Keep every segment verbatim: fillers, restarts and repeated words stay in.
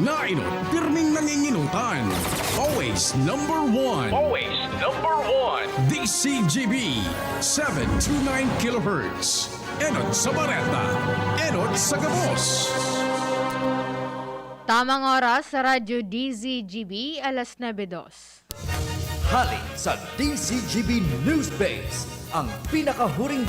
Nainot, pirming nanginginutan. Always number one. Always number one. D C G B, seven two nine kilohertz. Enot sa Bareta, enot sa gabos. Tamang oras sa Radyo D Z G B, alas nuebe dos. Hali sa D Z G B News Base, ang pinakahuring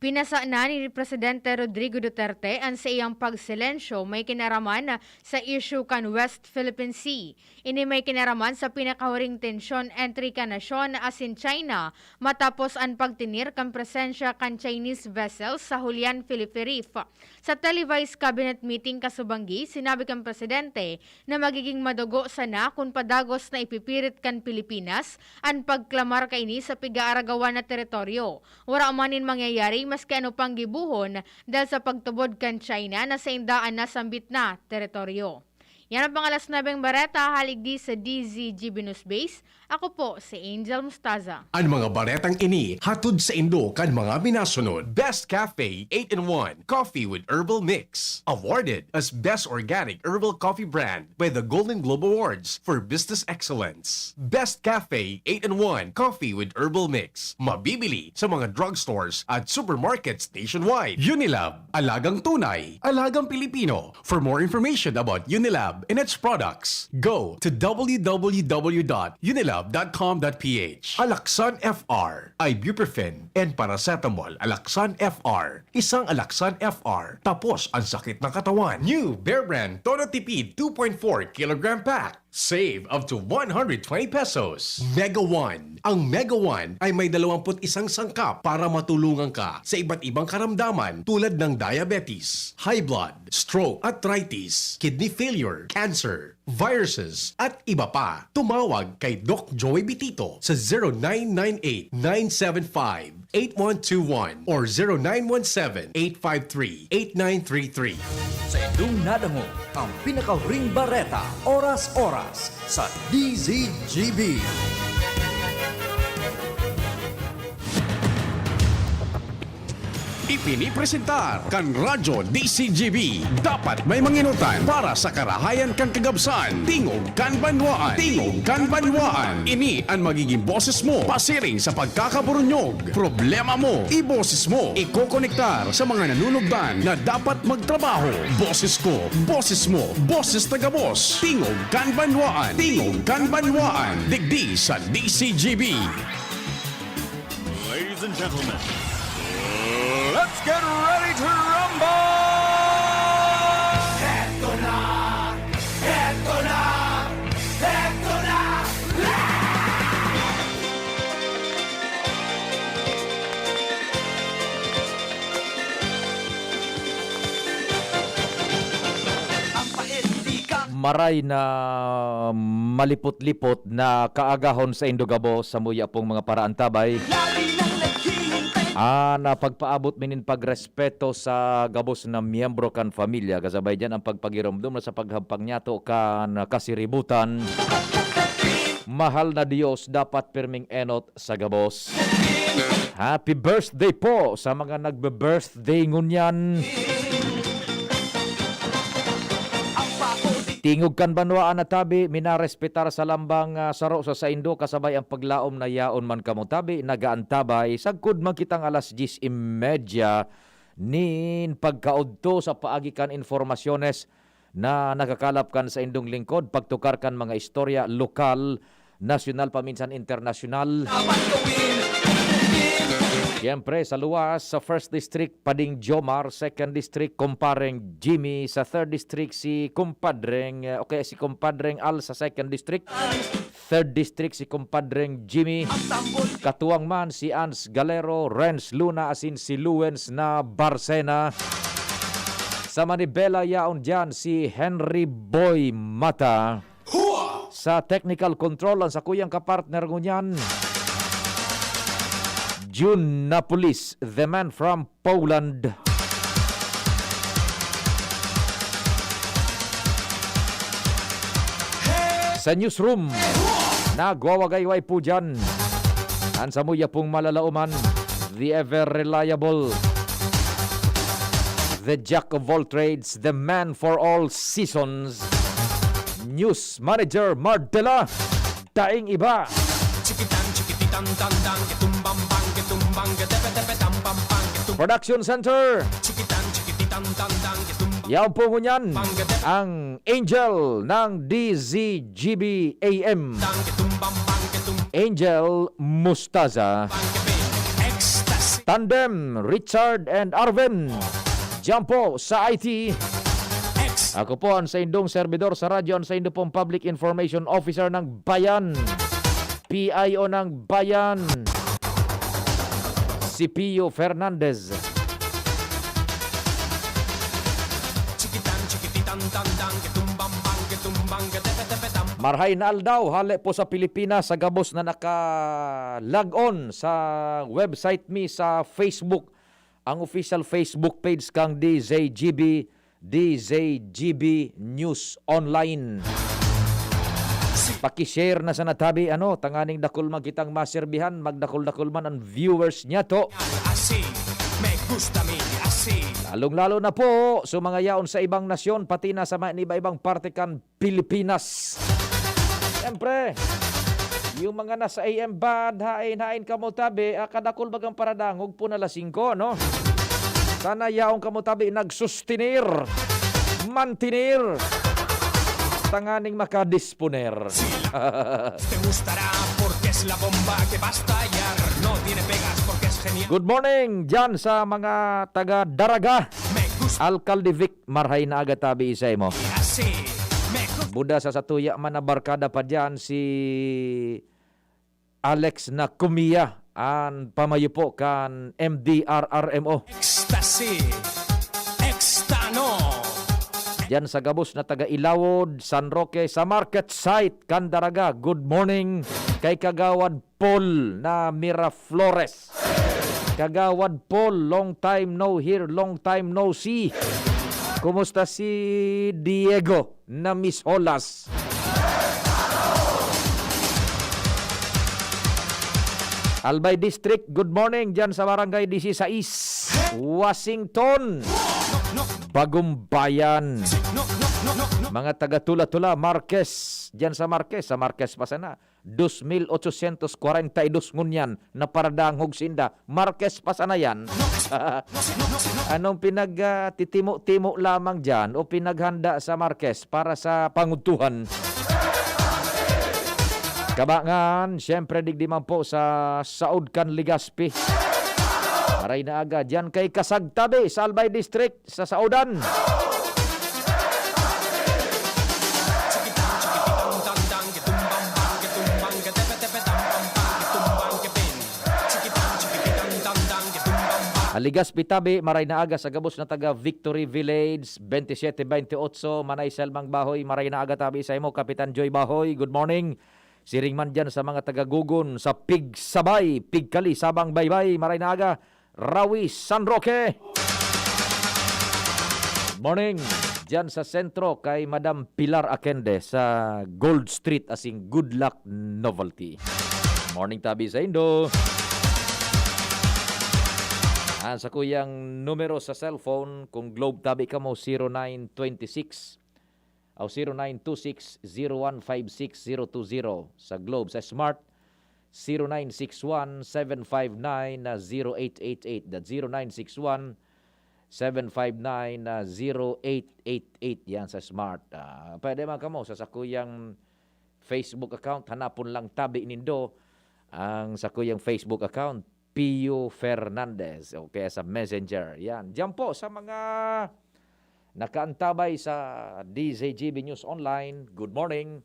Pinasa na ni Presidente Rodrigo Duterte an saiyang pagsilensyo may kinaraman sa isyu kan West Philippine Sea. Ini may kinaraman sa pinakahuring tensyon entre kan nasyon asin China matapos an pagtinir kan presensya kan Chinese vessels sa Julian Felipe Reef. Sa televised cabinet meeting kasubanggi, sinabi kan presidente na magiging madugo sana kun padagos na ipipirit kan Pilipinas an pagklamar kaini sa pigaaragawan na teritoryo. Wara man nin mangyayari maski ano pang gibohon dahil sa pagtubod kan China na sainda an nasambit na teritoryo. Yan ang pang alas nuebeng bareta, hali digdi sa D Z G B News Base. Ako po si Angel Mustaza. An mga baretang ini hatod saindo kan mga minasunod. Best Cafe eight-in-one Coffee with Herbal Mix. Awarded as Best Organic Herbal Coffee Brand by the Golden Globe Awards for Business Excellence. Best Cafe eight-in-one Coffee with Herbal Mix. Mabibili sa mga drugstores at supermarkets nationwide. Unilab, alagang tunay, alagang Pilipino. For more information about Unilab and its products, go to w w w dot unilab dot com dot p h. Alaxan F R, ibuprofen and paracetamol. Alaxan F R, isang Alaxan F R, tapos ang sakit ng katawan. New Bear Brand Todo Tipid two point four kilogram pack. Save up to one hundred twenty pesos. Mega One. Ang Mega One ay may dalawampu't isang sangkap para matulungan ka sa iba't ibang karamdaman tulad ng diabetes, high blood, stroke, arthritis, kidney failure, cancer, viruses, at iba pa. Tumawag kay Doc Joey Bitito sa zero nine nine eight, nine seven five, eight one two one or zero nine one seven, eight five three, eight nine three three. Sa indong nadangog ang pinakahuring bareta, oras-oras sa D Z G B. Ipinipresentar kan Radyo D Z G B. Dapat may manginutan para sa karahayan kan kagabsan. Tingog kan banwaan. Tingog kan banwaan. Ini an magiging boses mo pasiring sa pagkakaburunyog. Problema mo, iboses mo. Ikokonektar sa mga nanunugdan na dapat magtrabaho. Boses ko, boses mo, boses na gabos. Tingog kan banwaan. Tingog kan banwaan. Digdi sa D Z G B. Ladies and gentlemen, let's get ready to rumble! Heto na! Heto na! Heto na! Ang pait, di ka Maray na malipot-lipot na kaagahon saindo gabos, samuya pong mga paraantabay. Lagi nang naghihintay. Ah, na pagpaabot mi nin pagrespeto sa gabos na miyembro kan pamilya, kasabay diyan ang pagpagiromdom na sa paghagpang niyato kan kasiributan. Mahal na Dios, dapat pirming enot sa gabos. Happy birthday po sa mga nagbe-birthday ngunyan. Tingog kan banwaan na tabi, minarespetar sa lambang, ah, saro sa saindo, kasabay ang paglaom na yaon man kamo tabi, nagaantabay, sagkod man kitang alas diyes y media nin pagkaudto sa paagi kan informasyones na nakakalap kan saindong lingkod, pagtukar kan mga istorya lokal, nasyonal, paminsan internasyonal. Siyempre, sa luwas, sa First District, Pading Jomar, Second District, Kumpareng Jimmy, sa Third District, si Kumpadreng, eh, okay, si Kumpadreng Al sa Second District. Third District, si Kumpadreng Jimmy. Katuwang man si Ans Galero, Renz Luna, asin si Luwens na Barcena. Sa Manibela, yaon diyan si Henry Boy Mata. Sa technical control, ang sakuyang kapartner ngunyan, Jun Napolis, the man from Poland. Sa newsroom, nagwawagayway po dyan. An samuya pong malalaoman, the ever reliable, The jack of all trades, the man for all seasons, News Manager Mardela, daing iba. Chikitan, chikititan, tan, tan, kitumbang, bang, kitumbang, gatepe, tepe, tambang, bang, kitum- Production Center. Chikitan, chikititan, tan, tan, kitumbang, Yaon po ngunyan bang, gatepe. Ang Angel ng D Z G B A M. Tan, kitumbang, bang, kitum- Angel Mustaza. Bang, gatepe. Ecstasy. Tandem, Richard and Arvin. Diyan po sa I T. X. Ako po ang saindong servidor sa radyo, ang saindo pong Public Information Officer ng Bayan, P I O ng Bayan, si Pio Fernandez. Chikitan, chikititan, tan, tan, kitumbang, bang, kitumbang, gatepe, tepe, tam. Marhay na aldaw, hale po sa Pilipinas, sa gabos na naka-log on sa website mi sa Facebook, ang official Facebook page kang D Z G B, D Z G B News Online. Paki-share na sana tabi, ano, tanganing dakul man kitang maserbihan, magdakul-dakul man ang viewers niyato. Así, me gusta mi, así. Lalong-lalo na po sa mga yaon sa ibang nasyon, pati na sa mga iba-ibang parte kan Pilipinas. Siyempre, yung mga nasa A M band, hain, hain kamo tabi, ah, kadakul bagang paradangog po na alas singko, no? Sana yaon kamo tabi nagsustenir, mantenir, tanganing makadisponer. Te gustará porque es la bomba que va a estallar. No tiene pegas porque es genial. Good morning dyan sa mga taga Daraga. Me gusta. Alcalde Vic, marhay na aga tabi sa imo. Así, me gusta. Buda sa satuya man na barkada pa dyan si Alex na kumiya, an pamayo po kan M D R R M O. Ecstasy, Extano. Diyan sa gabos na taga Ilawod, San Roque, sa market site, Candaraga. Good morning kay Kagawad Paul na Miraflores. Kagawad Paul, long time no hear, long time no see. Kumusta si Diego na Miss Holas? Albay District, good morning dyan sa Barangay Disisais, Washington. Bagumbayan. Mga taga Tula-Tula, Marquez. Dyan sa Marquez, sa Marquez pa sana. Dos mil ochocientos kwarenta y dos ngunyan na paradangog sinda. Marquez pa sana yan. Anong pinag, ah, titimo-timo lamang dyan o pinaghanda sa Marquez para sa pangudtuhan? Kabangan, siyempre, digdi man po sa saod kan Legazpi. Aray na aga, dyan kay Kasagtabi sa Albay District, sa Saodan. Legazpi tabi, maray na aga sa gabos na taga Victory Village, twenty-seven twenty-eight, Manay Selmang Bahoy, maray na aga tabi sa imo, Kapitan Joy Bahoy, good morning. Siring man dyan sa mga taga Gugon, sa Pigsabay, Pigkali, Sabang Baybay, maray na aga, Rawi, San Roque. Good morning. Diyan sa sentro kay Madam Pilar Akende sa Gold Street, asing good luck novelty. Morning tabi sa indo. Ang sakuyang numero sa cellphone, kung Globe tabi kamo, zero nine twenty-six, o zero nine two six zero one five six zero two zero. Sa Globe, sa Smart, zero nine six one seven five nine zero eight eight eight. That's zero nine six one seven five nine zero eight eight eight. Yan sa Smart. Ah, pwede man kamo sa sakuyang Facebook account. Hanapon lang tabi nindo ang sakuyang Facebook account, Pio Fernandez. O kaya sa Messenger. Yan. Diyan po sa mga nakaantabay sa D Z G B News Online, good morning.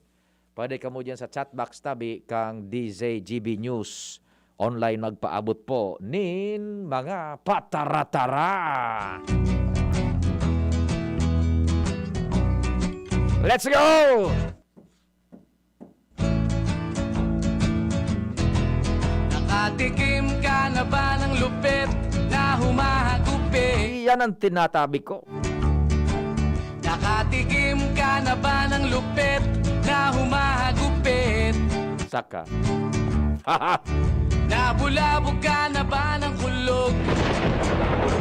Pwede kamo diyan sa chat box tabi kang D Z G B News Online magpaabot po nin mga patara-tara. Let's go! Nakatikim ka na ba ng lupit na humahagupit? Iyan ang tinatabi ko. Nakatikim ka na ba ng lupit na humahagupit? Saka. Nabulabog ka na ba ng kulog?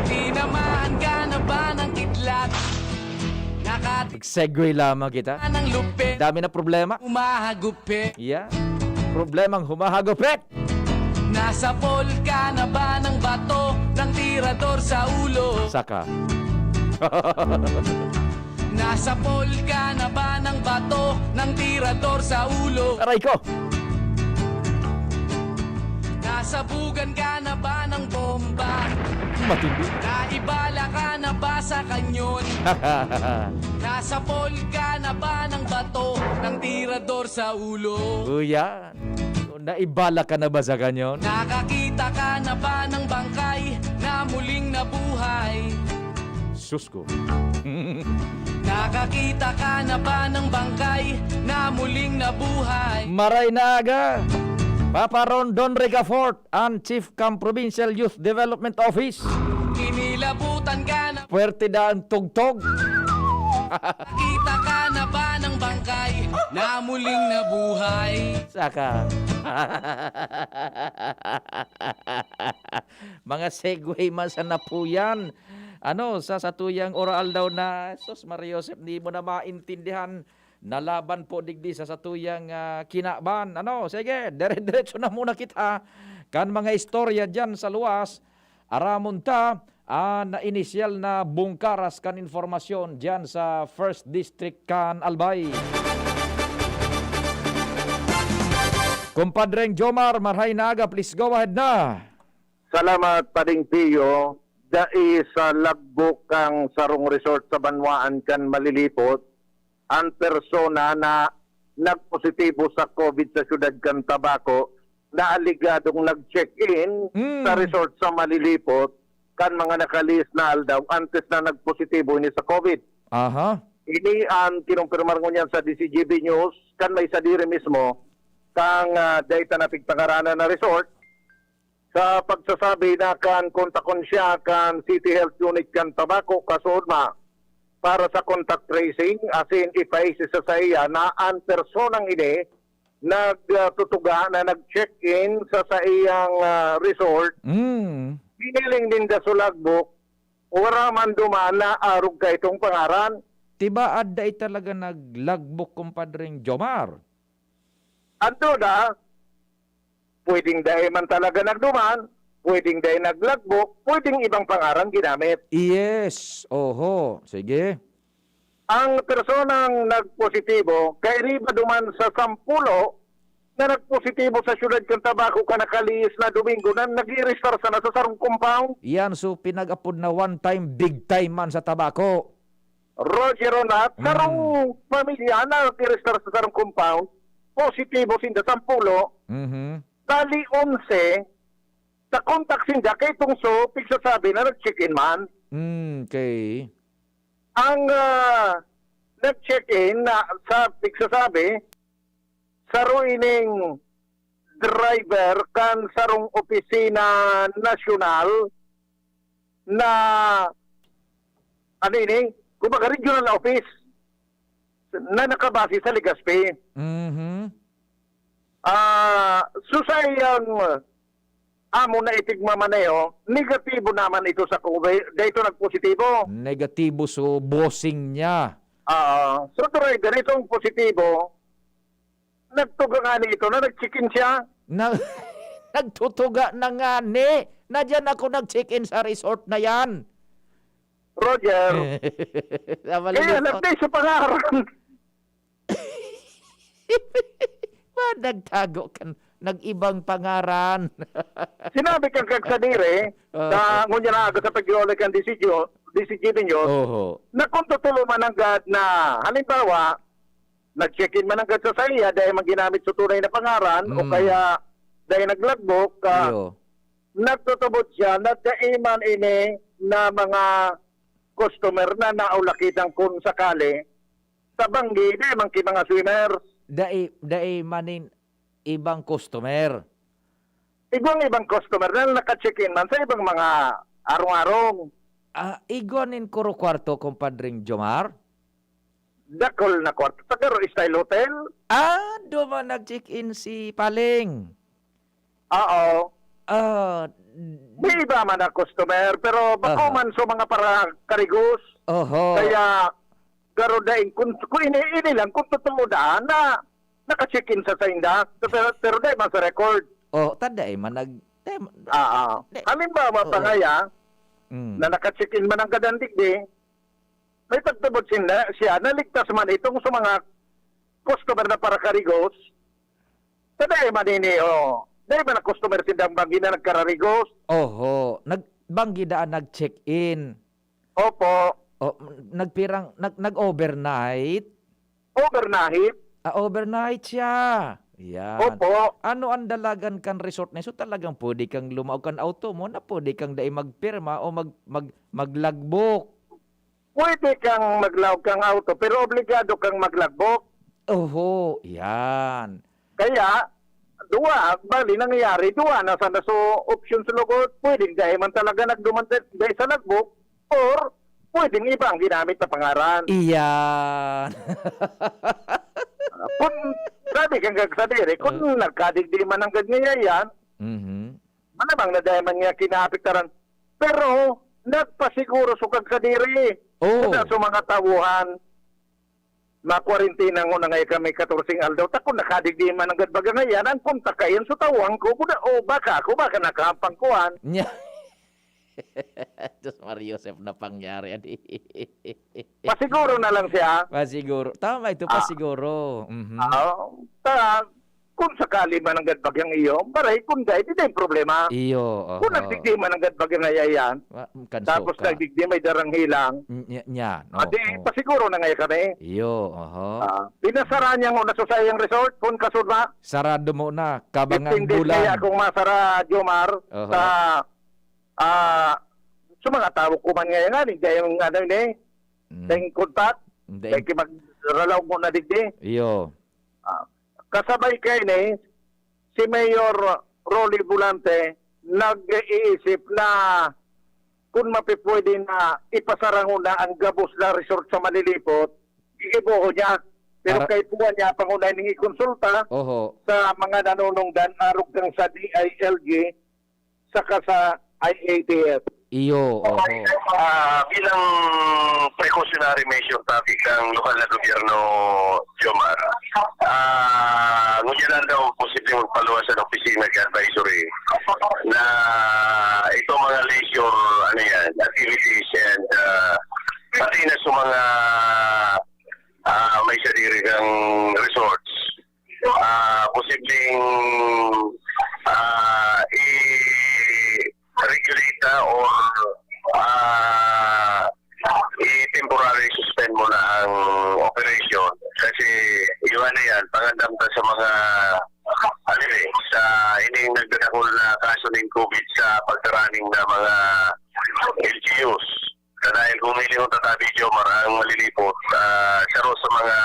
Tinamaan ka na ba ng Mag-segue lamang kita. Ang lupit. Dami na problema. Humahagupit. Yeah. Problemang humahagupit. Nasapol ka na ba ng bato ng tirador sa ulo? Saka. Nasapol ka na ba ng bato ng tirador sa ulo? Aray ko! Nasabugan ka na ba ng bomba? Matindi. Naibala ka na ba sa kanyon? Nasapol ka na ba ng bato ng tirador sa ulo? Kuya, naibala ka na ba sa kanyon? Nakakita ka na ba ng bangkay na muling nabuhay? Sus ko. Nakakita ka na ba ng bangkay na muling nabuhay? Maray na aga, Papa Rondon Ricafort, ang Chief Cam Provincial Youth Development Office. Kinilabutan ka na. Puwerte na ang tugtog. Nakita ka na ba ng bangkay na muling nabuhay? Saka. Mga segue man sa napuyan. Ano, sa satuyang oral daw na, sus, Maria Josep, di mo na maintindihan na laban po digdi sa satuyang, ah, kinaban. Ano, sige, dire-diretso na muna kita kan mga istorya diyan sa luwas. Aramon ta, ah, na inisyal na bungkaras kan informasyon diyan sa First District kan Albay. Kumpadreng Jomar, marhay na aga, please go ahead na. Salamat, Pading Pio. Dai sa lagbok kan sarong resort sa banwaan kan Malilipot, ang persona na nagpositibo sa COVID sa siyudad kan Tabaco na aligadong nag-check-in Mm. sa resort sa Malilipot kan mga nakalihis na aldaw antes na nagpositibo ini sa COVID. Aha. Ini ang kinumpirmar ngunyan sa D C G B News kan may sadiri mismo kang, ah, dai ta na pigpangaranan na resort. Sa pagsasabi na kan kontakon siya kan City Health Unit kan Tabaco, kasuodma para sa contact tracing, asin ipaisi sa saiya na an personang ini nagtutuga na nag-check-in sa saiyang, ah, resort. Mm. Hiniling ninda sa logbook, wara man duman na arog kaitong pangaran. Tibaad dai talaga nag-logbook, Kumpadreng Jomar? Anto na, pwedeng dai man talaga nagduman, pwedeng dai nag-logbook, pwedeng ibang pangaran ginamit. Yes, oho. Sige. Ang personang nagpositibo, kairiba duman sa sampulo na nagpositibo sa siyudad kan Tabaco kan nakalihis na Domingo na nag-i-restar sana sa sarong compound. Yan, so pinag-apod na one time, big time man sa Tabaco. Roger Ronat, Mm. sarong pamilya na nag-i-restar sa sarong compound, positibo sinda, sampulo, Mhm. bali onse, sa kontak sinda kay tungso, pigsasabi na nag-check-in man. Mm, okay. Ang, ah, nag-check-in na sa pigsasabi, saro ining driver kan sarong opisina nasyonal na, ano ini, kumbaga, regional na office na nakabase sa Legazpi. Mhm. Ah, so sa iyang amo na itigmamaneho, negatibo naman ito sa COVID. Dahil ito nagpositibo. Negatibo, so bossing niya. Ah, so driver itong positibo, nagtuga ngani ito na nag-check-in siya. Na, nagtutuga na ngani na diyan ako nag-check-in sa resort na yan. Roger, Sa Malilipot. Kaya nagday sa pangaran. Ba, nagtago ka, nag-ibang pangaran. Sinabi kang kagsadiri, Oo. sa ngunyan na aga sa pag-iolay kan D C G, D C G ninyo, Oho. na kung totoo man nanggad na, halimbawa, nag-check-in man nanggad sa saiya, dahil man ginamit sa tunay na pangaran, o Mm. kaya dahil nag-logbook, ah, Iyo. nagtutubod siya na dai man ini na mga customer na naulakitan kung sakali sa banggi, dai man ki mga swimmers. Dai, dai manin ibang customer. Ibang-ibang customer na naka-check-in man sa ibang mga arong-arong. Ah, igwa nin kuro kwarto, Kumpadring Jomar? Dakul na kwarto. Sa Garo Style Hotel? Ah, duman nag-check-in si Paling. Oo. Ah, May iba man na customer, pero bako Aha. man sa mga para karigos. Oho. Kaya, Pero daing kun, kun ini, ini lang, kung totoo na, na naka-check-in sa sainda, pero, pero dai man sa record. Oh, ta dai man nag-, dai man, Ah, ah. dai. Halimbawa pa Oo. ngaya, Mm. na naka-check-in man ang gadan digdi, may pagtubod sinda, siya, naligtas man itong sa mga customer na parakarigos, sa dai man ini, oh, dai man ang customer sindang banggi na nagkararigos. Oho, nag-, banggi daan nag-check-in. Opo. O, nagpirang, nag-, nag-overnight? Overnight? Ah, overnight siya. Yan. Opo. Ano ang dalagan kan resort na iso? Talagang pwede kang lumaog kan auto mo na pwede kang dai magpirma o mag-, mag-, mag-logbook. Pwede kang maglaog kang auto, pero obligado kang mag-logbook. Oho, yan. Kaya, duwa, bali nangyayari, duwa na sana so option sa lugod. Pwedeng dai man talaga nagduman dai sa logbook or pwedeng iba ang ginamit na pangaran. Iyan. Ah, kung sabi kang kagsadiri, kung Ah. nagkadigdi man ang ganyan yan, Mhm. malamang na dai man niya kinaapektaran. Pero nagpasiguro so kagsadiri Oh. sa, sa mga tawuhan. Makwarentina ngona ngaya kami katorseng aldaw, ta kun nakadigdi man nanggad baga ngayan, ang kontak kayan so tawang ko, buda, o baka ako, baka nakahampang kuan. Nya. Diyos Mario Joseph, na pangyari, adi. Pasiguro na lang siya. Pasiguro. Tama ito, Ah. pasiguro. Mhm. Ah, ta, kung sakali man nanggad bagang iyo, baray, kung dai, di dai problema. Iyo, Kung oho. nagdigdi man nanggad bagang ngayan, Wa-, kanso tapos ka. nagdigdi may darang hilang. Nya, nya, Ah, di, oo. pasiguro na ngaya kami. Iyo, oho. Ah, pinasara niya ngona so sayang resort, kun kasurba. Sarado mo na, kabangang Depende bulan. kaya kung masara, Jomar, Oho. sa, ah, sa mga tawo ko man ngayon nga, hindi yung ano yun eh, Mm. sa contact, Hindi. kaya magralaw mo na digdi. Iyo. Ah, kasabay kaini, si Mayor Rolly Volante nag-iisip na kung mapipwede na ipasara ngona ang gabos na resort sa Malilipot, iiboho niya. Pero Para kaipuhan niya pangunay ning ikonsulta Oho. sa mga nanunungdan arog kan sa D I L G saka sa I A T F. Iyo, oho. Ah, bilang precautionary measure, tabi kang lokal na gobyerno, Jomar, ah, ngunyan lang daw posibleng magpaluwas ang opisina ng advisory na itong mga leisure, ano yan, activities and, ah, pati na sa mga, ah, may sadiri kang resorts. Ah, posibleng, ah, i-regulate na or, ah, i-temporary suspend mo na ang operation. Kasi iwan na yan, pangandam ka sa mga, ano eh, sa ining nagdadakul na kaso ng COVID sa pagkaraning na mga L G Us. Dahil kung hiling kong tatabi, Jomar, ang Malilipot, ah, siya raw sa mga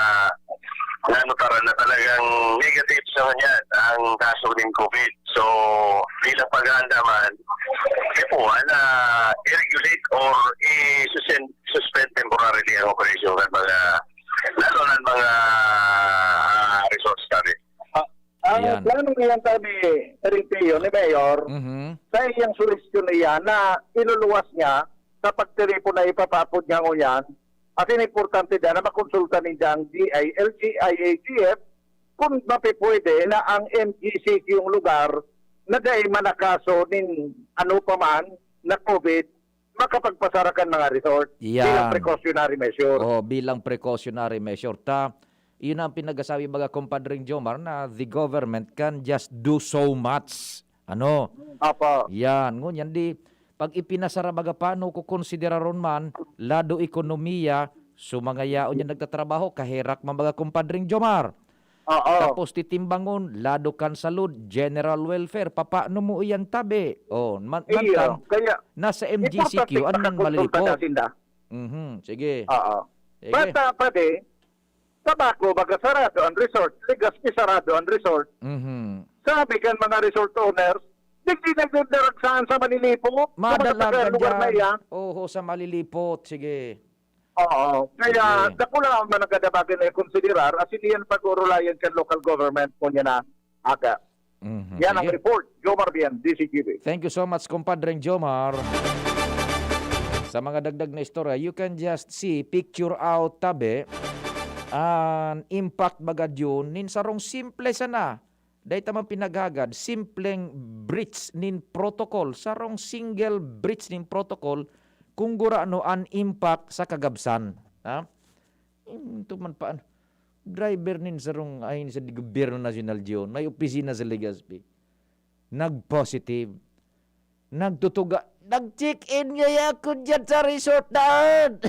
nanotaran na talagang negative sa kanya ang kaso ng COVID. So, bilang pag-aandaman, siya po, ah, na i-regulate or i-suspend, suspend temporarily ang operation ng mga, lalo na mga, ah, resorts natin. Ah, ang Ayan. plano niyan tabi, Ring Pio, ni Mayor, Mhm. sa iyang suwestyon niya na iluluwas niya sa pagtiripon na ipapapod niya ngunyan, asin importante na, na makonsulta ninda ang D I L G, I A T F, kung mapipwede na ang M G C Q yung lugar na dai manakaso nin ano pa man na COVID, makapagpasara kan mga resort Yan. bilang precautionary measure. Oh, bilang precautionary measure. Ta, yun ang pinagasabi, mga kumpadring Jomar, na the government can just do so much. Ano? Apo. Yan. Ngunyan di, pag ipinasara, baga paano ko konsideraron man, lado ekonomiya, so mga yaon yan nagtatrabaho, kaherak man, mga kumpadring Jomar. Oo. Tapos titimbangon, lado kan salud, general welfare, papaano mo iyan tabi? Oh, man, Iyo, mantan, kaya nasa M G C Q, importante ano nang makakonsulta malilipot? na sinda. Mhm, sige. Oo. Sige. Basta, pwede, tabako, baga sarado ang resort, Legazpi sarado ang resort. Mhm. Sabi kan mga resort owners, digdi nagdadaragsaan sa Malilipot, sa mga Madalagan taga lugar na dyan. iyan. Oho, sa Malilipot, sige. Oo. Kaya, Sige. dakula ang mga nagkadabagan na ikonsiderar, asin iyan pag-urulayan kan local government po niya na aga. Mhm, Yan ang sige. report. Jomar Bien, D C G B. Thank you so much, kumpadreng Jomar. Sa mga dagdag na istorya, you can just see, picture out tabi, an impact baga diyon nin sarong simple sana. Dai ta man pinaghagad, simpleng breach nin protocol, sarong single breach nin protocol, kung gurano an impact sa kagabsan. Ha? Ito man pa, ano, driver nin sarong, ay, sa di gobyerno nasyonal diyon, may opisina sa Legazpi. Nag-positive. Nagtutuga, "Nag-check-in ngaya ako diyan sa resort daan."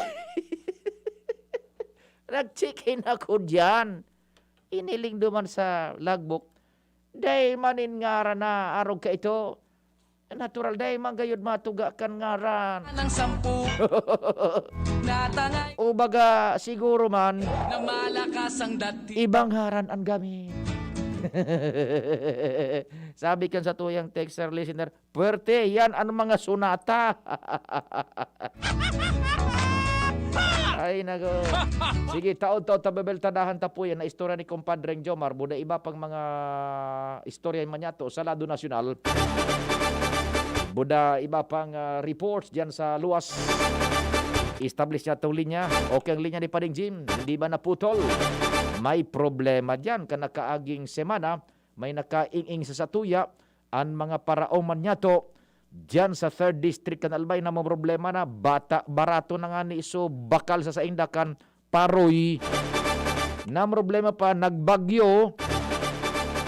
"Nag-check-in ako diyan." Iniling duman sa logbook, "Dai man nin ngaran na arog kaito." Natural, dai man gayud matuga kan ngaran. Ng sampu, natangay. O baga, siguro man, na malakas ang dati. Ibang ngaran ang gamit. Sabi kan satuyang texter listener, "Puwerte, yan ang mga sunata." Ay, nako. Sige, taod-taod ta bebeltadahan ta po yan na istorya ni Compadreng Jomar. Buda iba pang mga istorya man yato sa lado nasyonal. Buda iba pang, ah, reports diyan sa luwas. Establish niya itong linya. Okay ang linya ni Pading Jim. Hindi ba naputol? May problema diyan. Kan nakaaging semana, may nakaing-ing sa satuya. An mga paraoman niyato, diyan sa third District kan Albay, na may problema na. Bata, barato na ngani, so bakal sa sainda kan paroy. Na problema pa, nagbagyo.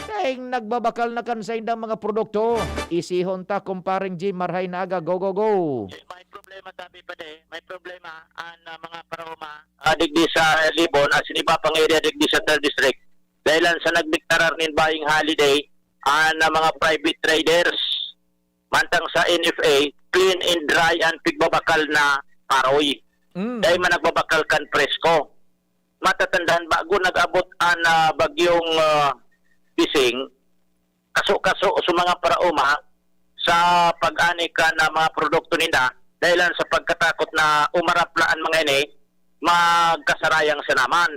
Daing nagbabakal na kan saindang mga produkto. Isihon ta, Compadreng Jim, marhay na aga. Go, go, go. May problema, tabi pa di. May problema ang, ah, mga paraoma, ah, digdi sa Libon, as in iba pang area digdi sa third District. Dahilan sa nagdeklarar nin buying holiday ang, ah, mga private traders. Mantang sa N F A, clean and dry ang pigbabakal na paroy. Mm. Dai man nagbabakal kan presko. Matatandaan, bago nag-abot an, ah, bagyong, ah, Bising, kaso-kaso sa mga paraoma sa pag-ani kan mga produkto ninda, dahilan sa pagkatakot na umarapla an mga ini, magkasarayang sanaman.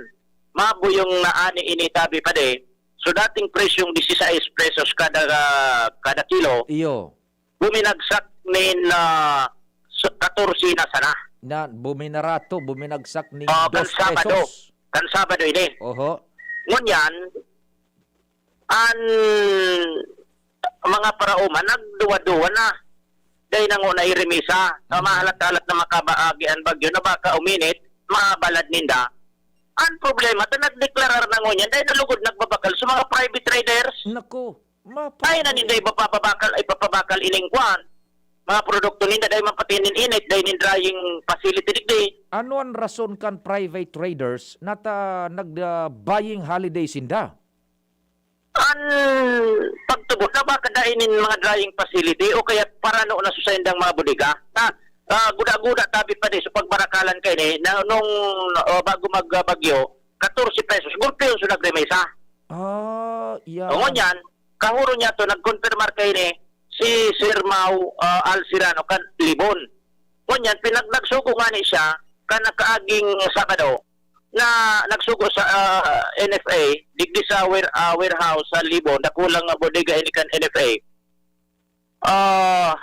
Mabuyong na ani ini, tabi pa di. So, dating presyong dieciséis pesos kada, kada kilo, Iyo. buminagsak nin, ah, s-, katorse na sana. Na, buminarato, buminagsak nin Ah, kan dos Sabado. pesos. Kan Sabado ini. Oho. Ngunyan, an mga paraoma, nagduwa-duwa na. Dai na ngona iremisa. Sa Mhm. mahalat-halat na makabaagi an bagyo na baka uminit, mabalad ninda. An problema, ta nagdeklarar na ngunyan, dai na lugod nagbabakal sa mga private traders. Naku, mapa- Ay, na ninda ipapabakal, ipapabakal ining kwan. Mga produkto ninda, dai man pati nin init, dai nin drying facility digdi. Ano an rason kan private traders na ta nag, ah, buying holiday sinda? An pagtubod na baka dai nin mga drying facility o kaya parano na sa saindang mga bodega. Ta, ah, guda-guda tabi pa di sa pagbarakalan kaini na nung, ah, bago mag, ah, bagyo, katorse pesos, gulpiyon sa nagremesa. Ah, iya. O, ngunyan, kahuro niya to, nagkonfirmar kaini si Sir Mau, ah, Alcirano kan Libon. Ngunyan, pinag-, nagsugo ngani siya kan nakaaging Sabado na nagsugo sa, ah, N F A, digdi sa ware-, ah, warehouse sa Libon, dakulang bodega ini kan N F A. Ah,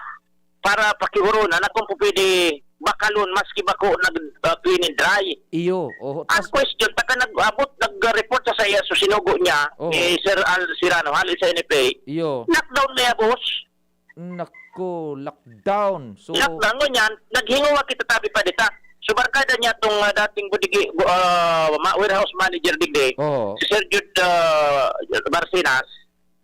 para pakihuron na kung po pwede bakalon maski bako nag, ah, clean and dry. Iyo, oho. Ang Tas question, taka nag-abot, nag-report sa saya, so sinugo niya, Oho. ni Sir Al Sirano, hali sa N F A. Iyo. Lockdown na yan, boss. Naku, lockdown. So Lockdown, ngunyan, naghinguwa kita tabi pa dita. So, barkada niya tong, ah, dating budigi, bu-, ah, ma-, warehouse manager digdi, Oo. si Sir Jude, ah, Barcenas.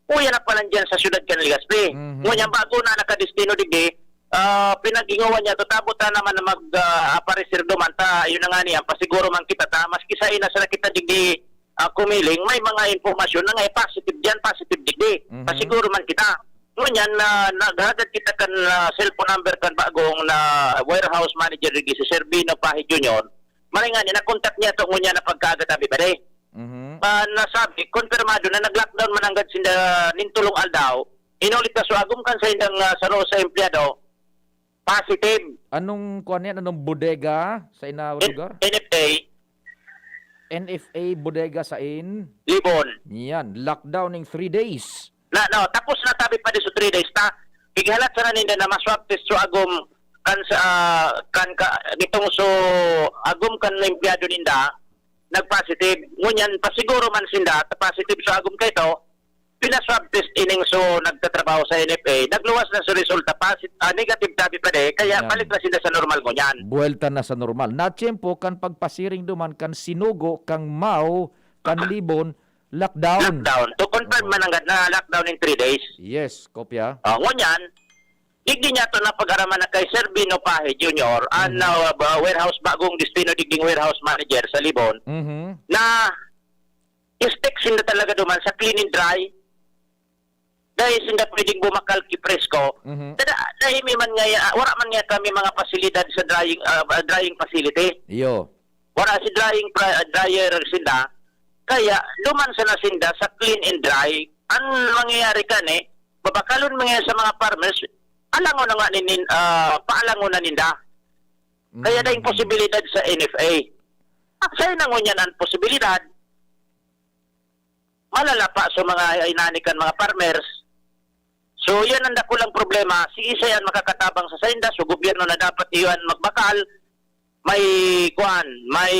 Uya na pala dyan sa siyudad kan Legazpi. Mhm. Ngunyan, bago na nakadestino digdi, ah, pinaghinguwa niya, to, tabot na naman na mag, ah, aparecer duman ta, yun na nga niya, pasiguro man kita ta, maski sa ina sa nakita digdi, ah, kumiling, may mga impormasyon na nga, eh, positive dyan, positive digdi. Mhm. Pasiguro man kita. Ngunyan, na, naghagad kita kan, ah, cellphone number kan bagong na warehouse manager digdi, si Sir Bino Pahi Junior. Maray nga niya, nakontak niya to ngunyan na pagkaaga tabi pa di. Mhm. Ah, nasabi, konfirmado na nag-lockdown man anggad sinda nin tolong aldaw. Inulit na so agom kan sa indang, ah, saro sa empleyado, positive. Anong kuwan yan? Anong bodega sa ina N-, lugar? N F A. N F A bodega sa in Libon. Yan, lockdown in three days. Na, no, tapos na tabi pa di sa three days ta. Pighalat sana ninda na ma-swab test so agom kan sa, ah, kan ka, itong so agom kan empleyado ninda, nag-positive. Ngunyan, pasiguro man sinda, ta positive so agom kaito, pina-swab test ining so nagtatrabaho sa N F A, nagluwas na so resulta, posit-, ah, negative tabi pa di, kaya Yan. balik na sinda sa normal ngunyan. Buwelta na sa normal. Na tiyempo kan pagpasiring duman kan sinugo, kan Mao, kan Libon, lockdown. Lockdown. To confirm Oh. man nanggad na lockdown in three days. Yes, kopya. Ah, ngunyan, digdi niya to napag-araman na kay Sir Bino Pahe Junior, an, Mhm. ah, ba-, warehouse, bagong destino digding warehouse manager sa Libon, Mhm. na i-stick sinda talaga duman sa clean and dry. Dai sinda pwedeng bumakal ki presko. Mhm. Tada, dai mi man ngaya, wala man ngaya kami mga pasilidad sa drying, ah, drying facility. Iyo. Wala si drying pra-, dryer sinda. Kaya duman sana sinda sa clean and dry. An mangyayari kani, babakalon man ngaya sa mga farmers, alangon na nga nin-, nin-, ah, paalangon na ninda. Kaya Mm. daing posibilidad sa N F A. At sa inangon niya ang posibilidad, malala pa sa mga inani kan mga farmers. So, yan ang dakulang problema. Si isa yan makakatabang sa sainda, so gobyerno na dapat iyan magbakal. May, kuan, may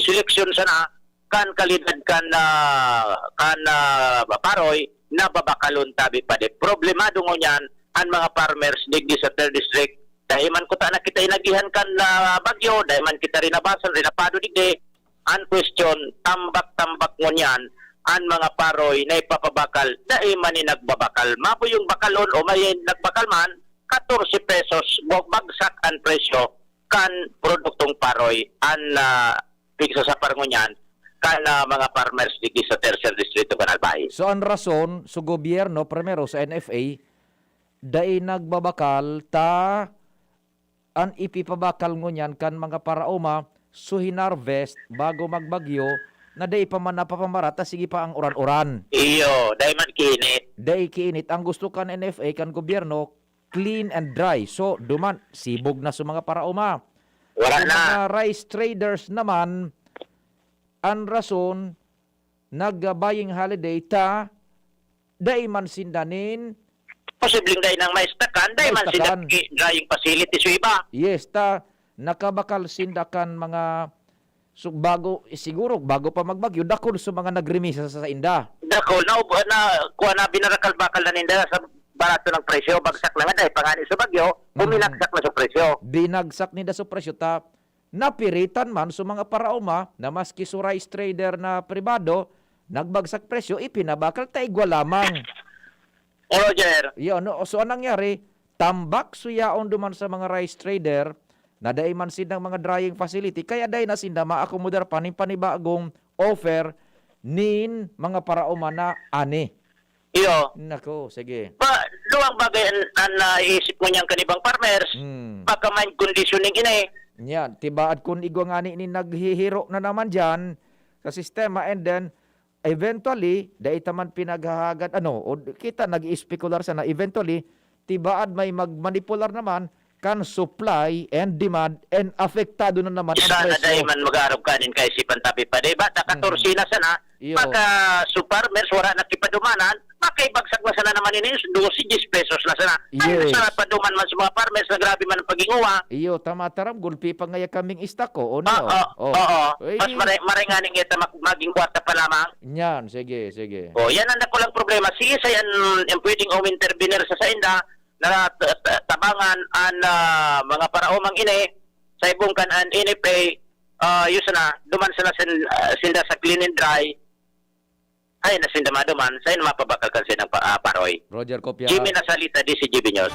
seleksyon sana kan kalidad kan, ah, kan, ah, paroy na babakalon tabi pa di. Problemado ngunyan an mga farmers digdi sa third district. Dai man kuta na kita inagihan kan, ah, bagyo, dai man kita rinabasan, rinapado digdi. An kwestiyon, tambak-tambak ngunyan an mga paroy na ipapabakal, dai man ni nagbabakal. Mapo yung bakalon o may nagbakal man, katorse pesos, bu-, bagsak an presyo kan produktong paroy. An, ah, pigsasapar ngunyan kan, ah, mga farmers digdi sa Tercer Distrito kan Albay. So, an rason, so gobyerno, primero, sa N F A, dai nagbabakal ta an ipipabakal ngunyan kan mga paraoma, so hinarvest bago magbagyo, na dai pa man napapamara ta sige pa ang uran-uran. Iyo, dai man kiinit. Dai kiinit. Ang gusto kan N F A, kan gobyerno, clean and dry. So, duman, sibog na sa mga paraoma. Wala Sa na. mga rice traders naman, an rason, nag-buying holiday ta, dai man sinda nin Posibleng dai nang maistakan, dai man sila Maistakan. ki-, drying facility sa iba. Yes, ta, nakabakal sinda kan mga, so, bago, siguro, bago pa magbagyo, dakul sa mga nagremisa sa sainda. Dakul, na, na, kuha na, binarakal-bakal na ninda sa barato ng presyo, bagsak na nga dahil pangani sa bagyo, Mm. buminagsak na sa presyo. Binagsak ninda sa presyo, ta, napiritan man sa mga paraoma na maski sa rice trader na pribado, nagbagsak presyo, ipinabakal ta igwa lamang. Roger. Yun, no? So, anong nangyari? Tambak suyaon duman sa mga rice trader na dai man sindang mga drying facility, kaya dai na sinda maakomodar pa nin panibagong offer nin mga paraoma na ani. Iyo. Nako, sige. Ba, duwang bagay an, an naiisip mo niyan kan ibang farmers. Hmm. Baka may conditioning ini. Yan, tibaad kun igwa ngani ni naghihiro na naman diyan sa sistema, and then, eventually, dai ta man pinaghahagad, ano, o kita nag-iespekular sana, eventually, tibaad may magmanipular naman, kan supply and demand, and apektado na naman ang Sana presyo. dai man mag-arog kanin kaisipan tabi pa, di ba? Ta Mhm. katorse na sana, Iyo. baka sa farmers, wala na kipadumanan, makaibagsak na sana naman ini, dose, diyes pesos na sana. Ay, Yes. sana paduman man sa mga farmers na grabe man ang paginguha. Iyo, tama, taram, gulpi pa ngaya kaming istako, o Oo, niyo? Oh. oo. Mas Eh. mare-, maray nga ning ita mag-, maging kwarta pa lamang. Yan, sige, sige. Oh, yan ang dakulang problema. Si isa yan, yung pwedeng umintervenir sa sainda, na t-, t-, tabangan an, ah, mga paraomang ini, sa ibong kan an N F A, ah, yun sana, duman sana sin-, ah, sinda sa clean and dry, ay, na sinda maduman, sa inyo mapabakal kan sinang pa-, ah, paroy. Roger Copia. Jimmy Nasalita, D C G B News.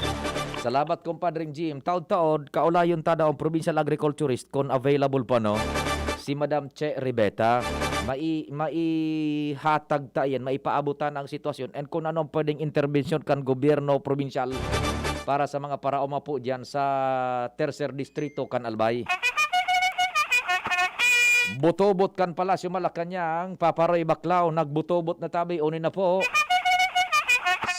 Salamat, Compadre Jim. Taod-taod, kaulayon ta daw ang provincial agriculturist, kung available pa, no? Si Madam Che Ribeta. Mai-, maihatag ta yan, maipaabot ta na ang sitwasyon and kung ano ang pwedeng interbensyon kan gobyerno probinsyal para sa mga paraoma po dyan sa Tercer Distrito kan Albay. Butobot kan Palasyo Malacañang, Paparoy Baclao, nagbutobot na tabi, uni na po.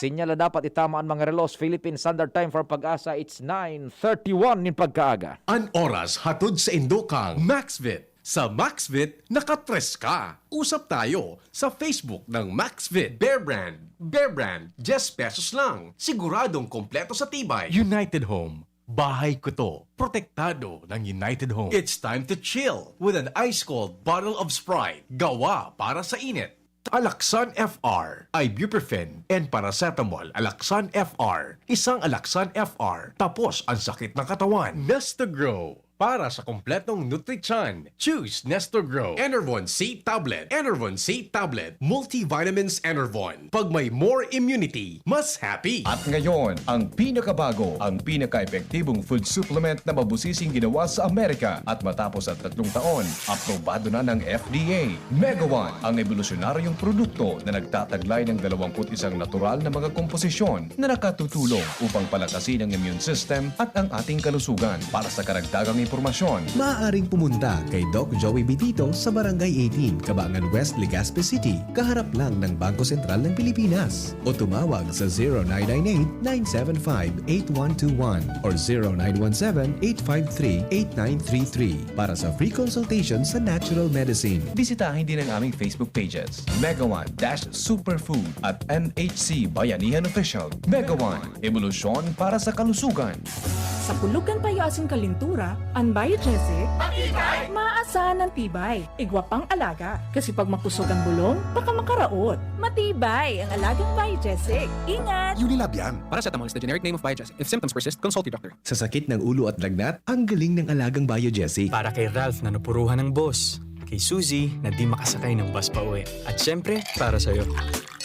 Sinyal na dapat itama ang mga relos. Philippine Standard Time for Pag-asa, it's nine thirty-one nin pagkaaga. An oras hatod sa indokang Maxvit. Sa Maxvit, nakatres ka. Usap tayo sa Facebook ng Maxvit. Bear Brand. Bear Brand, diyes pesos lang. Siguradong kompleto sa tibay. United Home. Bahay ko to. Protektado ng United Home. It's time to chill with an ice-cold bottle of Sprite. Gawa para sa init. Alaxan F R, ibuprofen, and paracetamol. Alaxan F R. Isang Alaxan F R. Tapos ang sakit ng katawan. Nestogrow. Para sa kompletong nutrisyon, choose Nestogrow. Enervon C Tablet. Enervon C Tablet. Multivitamins Enervon. Pag may more immunity, mas happy. At ngayon, ang pinakabago, ang pinaka-epektibong food supplement na mabusising ginawa sa Amerika. At matapos ang tatlong taon, aprobado na ng F D A. Mega One, ang ebolusyonaryong produkto na nagtataglay ng dalawang put isang natural na mga komposisyon na nakatutulong upang palakasin ang immune system at ang ating kalusugan. Para sa karagdagang impormasyon, maaaring pumunta kay Doc Joey Bitito sa Barangay eighteen, Kabangan West, Legazpi City, kaharap lang ng Bangko Sentral ng Pilipinas. O tumawag sa zero nine nine eight, nine seven five, eight one two one or zero nine one seven, eight five three, eight nine three three para sa free consultation sa natural medicine. Bisitahin din ang aming Facebook pages, Mega One dash Superfood at M H C Bayanihan Official. Mega One, ebolusyon para sa kalusugan. Sa pulog kan payo asin kalintura, an Biogesic, matibay, maasahan an tibay, igwa pang alaga. Kasi pag makusog ang bulong, baka makaraot. Matibay ang alagang Biogesic. Ingat! Unilab yan. Paracetamol is the generic name of Biogesic. If symptoms persist, consult your doctor. Sa sakit ng ulo at lagnat, ang galing ng alagang Biogesic. Para kay Ralph na napuruhan ng boss. Kay Suzy na di makasakay ng bus pa uwi. At syempre, para sa'yo.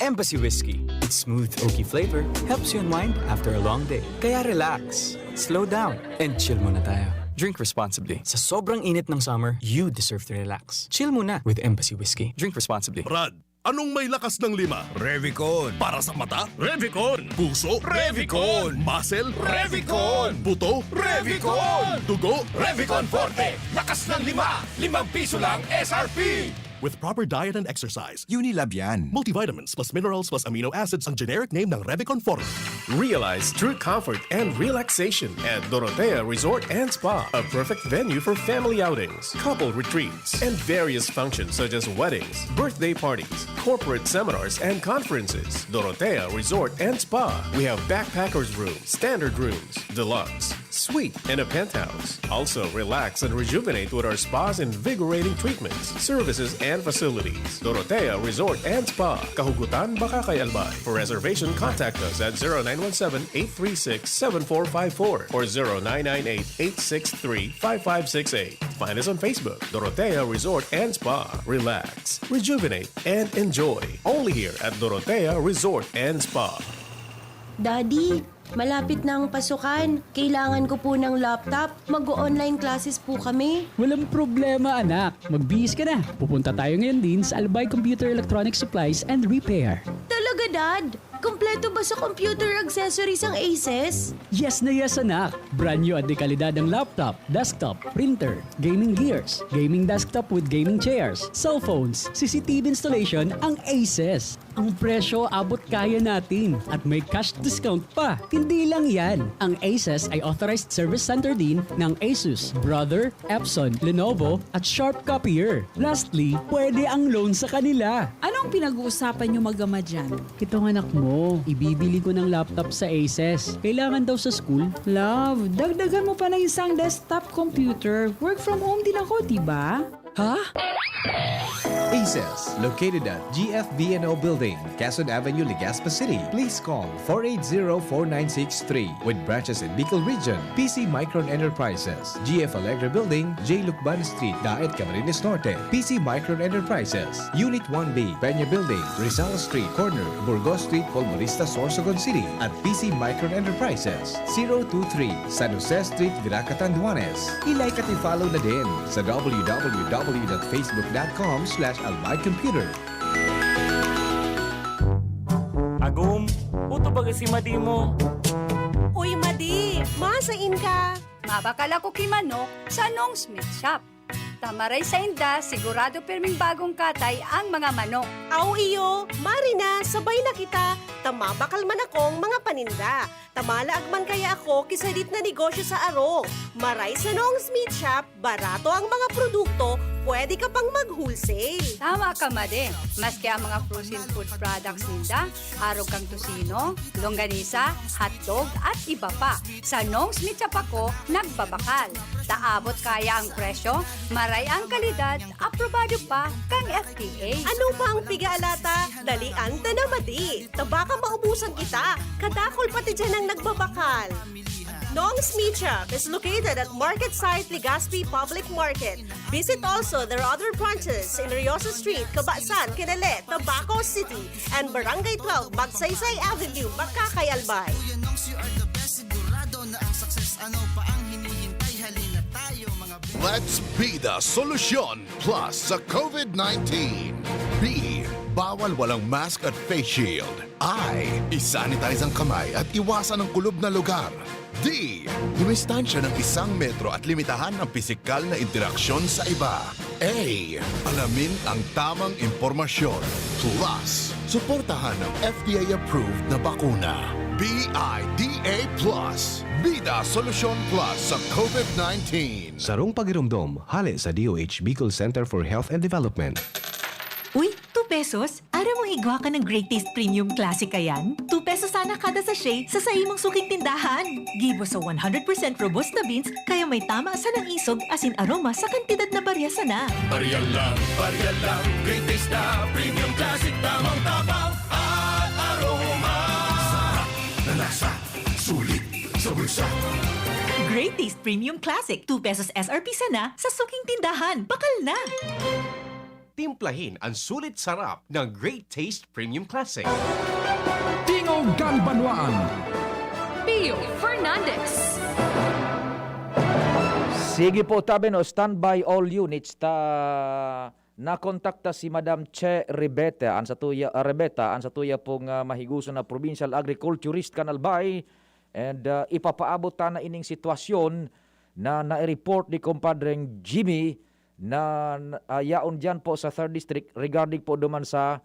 Embassy Whiskey. Its smooth, oaky flavor helps you unwind after a long day. Kaya relax, slow down, and chill muna tayo. Drink responsibly. Sa sobrang init ng summer, you deserve to relax. Chill muna with Embassy Whiskey. Drink responsibly. Brad, anong may lakas ng lima? Revicon. Para sa mata? Revicon. Puso? Revicon. Muscle? Revicon. Buto? Revicon. Dugo? Revicon Forte. Lakas ng lima. Limang piso lang S R P. With proper diet and exercise. Unilab yan. Multivitamins plus minerals plus amino acids ang generic name ng Revicon Forte. Realize true comfort and relaxation at Dorotea Resort and Spa, a perfect venue for family outings, couple retreats, and various functions such as weddings, birthday parties, corporate seminars, and conferences. Dorotea Resort and Spa. We have backpackers room, standard rooms, deluxe, suite, and a penthouse. Also, relax and rejuvenate with our spa's invigorating treatments, services, and facilities. Dorotea Resort and Spa, Kahugutan, Bacacay, Albay. For reservation, contact us at zero nine one seven, eight three six, seven four five four or zero nine nine eight, eight six three, five five six eight. Find us on Facebook, Dorotea Resort and Spa. Relax, rejuvenate, and enjoy. Only here at Dorotea Resort and Spa. Daddy, malapit na ang pasukan. Kailangan ko po ng laptop. Mag-o-online classes po kami. Walang problema, anak. Magbihis ka na. Pupunta tayo ngayon din sa Albay Computer Electronic Supplies and Repair. Talaga, Dad? Kompleto ba sa computer accessories ang Aces? Yes na yes, anak. Brand new at de kalidad ang laptop, desktop, printer, gaming gears, gaming desktop with gaming chairs, cellphones, C C T V installation ang Aces. Ang presyo abot kaya natin at may cash discount pa. Hindi lang yan, ang Aces ay authorized service center din ng Asus, Brother, Epson, Lenovo at Sharp Copier. Lastly, pwede ang loan sa kanila. Anong pinag-uusapan niyo mag-ama dyan? Itong anak mo, ibibili ko ng laptop sa Aces. Kailangan daw sa school. Love, dagdagan mo pa ng isang desktop computer. Work from home din ako, di ba? Ha? Aces, located at G F V N O Building, Quezon Avenue, Legazpi City. Please call four eight zero, four nine six three. With branches in Bicol Region, P C Micron Enterprises, G F Alegre Building, J Lucban Street, Daet, Camarines Norte. P C Micron Enterprises, Unit one B, Peña Building, Rizal Street, corner Burgos Street, Polvorista, Sorsogon City, at P C Micron Enterprises, zero two three, San Jose Street, Virac, Catanduanes. I-like at i-follow na din sa w w w dot facebook dot com slash albay computer. Agum, puto baga si Madi mo. Uy, Madi! Masain ka! Mabakal ako ki manok sa Nong Smith Shop. Ta maray sainda, sigurado pirming bagong katay ang mga manok. Aw iyo, mari na, sabay na kita, ta mabakal man akong mga paninda. Ta malaag man kaya ako ki sadit na negosyo sa arog. Maray sa Nong's Meat Shop, barato ang mga produkto, pwede ka pang mag-wholesale. Tama ka, Made. Maski ang mga frozen food products ninda, arog kan tocino, longganisa, hotdog, at iba pa. Sa Nong's Meat Shop ako nagbabakal. Ta abot kaya ang presyo, maray ang kalidad, aprobado pa kan F D A. Ano pang piga alata? Dalian ta na, Made. Ta baka maubusan kita. Kadakul pati diyan ang nagbabakal. Nong's Meat Shop is located at Market Site, Legazpi Public Market. Visit also their other branches in Riosa Street, Cabasan, Kinale, Tabaco City, and Barangay twelve, Magsaysay Avenue, Makakay, Albay. Kuya Nongs, you are the best. Sigurado na ang success. Ano pa ang hinihintay? Halina tayo, mga best. Let's be the solution plus sa COVID nineteen. B, bawal walang mask at face shield. I, isanitize ang kamay at iwasan ang kulob na lugar. D, dumistansya ng isang metro at limitahan ang pisikal na interaksyon sa iba. A, alamin ang tamang impormasyon. Plus, suportahan ang F D A-approved na bakuna. B I D A plus. Bida Solusyon Plus sa COVID nineteen. Sarong pagiromdom, hale sa D O H Bicol Center for Health and Development. Uy, two pesos? Aram mo igwa ka ng Great Taste Premium Classic kayan? Two pesos sana kada sachet sa saimong suking tindahan. Gibo sa one hundred percent robusta beans, kaya may tama sanang isog asin aroma sa kantidad na barya sana. Barya lang, barya lang, Great Taste na Premium Classic, tamang tabang at aroma. Sarap na lasa, sulit sa bulsa. Great Taste Premium Classic, two pesos S R P sana sa suking tindahan. Bakal na! Timplahin ang sulit sarap ng Great Taste Premium Classic. Tingog kan Banwaan. Pio Fernandez. Sige po, tabi no, standby all units ta nakontakta si Madam Che Ribeta, an satuya, ah, Ribeta, an satuya pong, ah, mahiguson na provincial agriculturist kan Albay, and, ah, ipapaabot ta na ining sitwasyon na nai-report ni Compadreng Jimmy na, na, ah, yaon diyan po sa third District regarding po duman sa,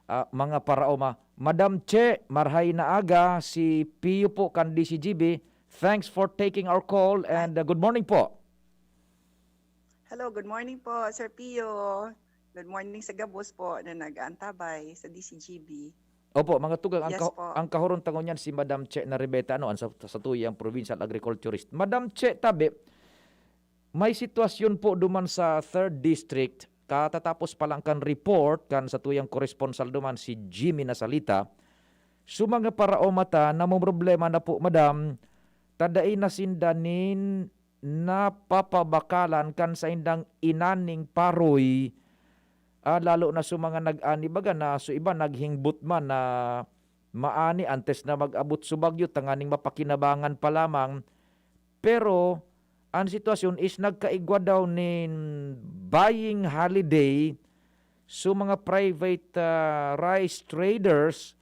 ah, mga paraoma. Madam Che, marhay na aga, si Pio po kan D C G B. Thanks for taking our call and, ah, good morning po. Hello, good morning po, Sir Pio. Good morning sa gabos po na nag-aantabay sa D C G B. Opo, mga tugang, ang Yes ka-, po. ang kahuron ta ngunyan si Madam Che na Ribeta, ano, ang sa, sa tuyang provincial agriculturist. Madam Che, tabi, may sitwasyon po duman sa third District, katatapos pa lang kan report kan sa tuyang koresponsal duman, si Jimmy Nasalita. So, mga paraoma ta, namomroblema na po, madam, ta dai na sinda nin napapabakalan kan saindang inaning paroy, ah, lalo na sa mga nag-ani baga na so iba naghingbot man na maani antes na mag-abot so bagyo tanganing mapakinabangan pa lamang. Pero an sitwasyon is nagkaigwa daw nin buying holiday so mga private, ah, rice traders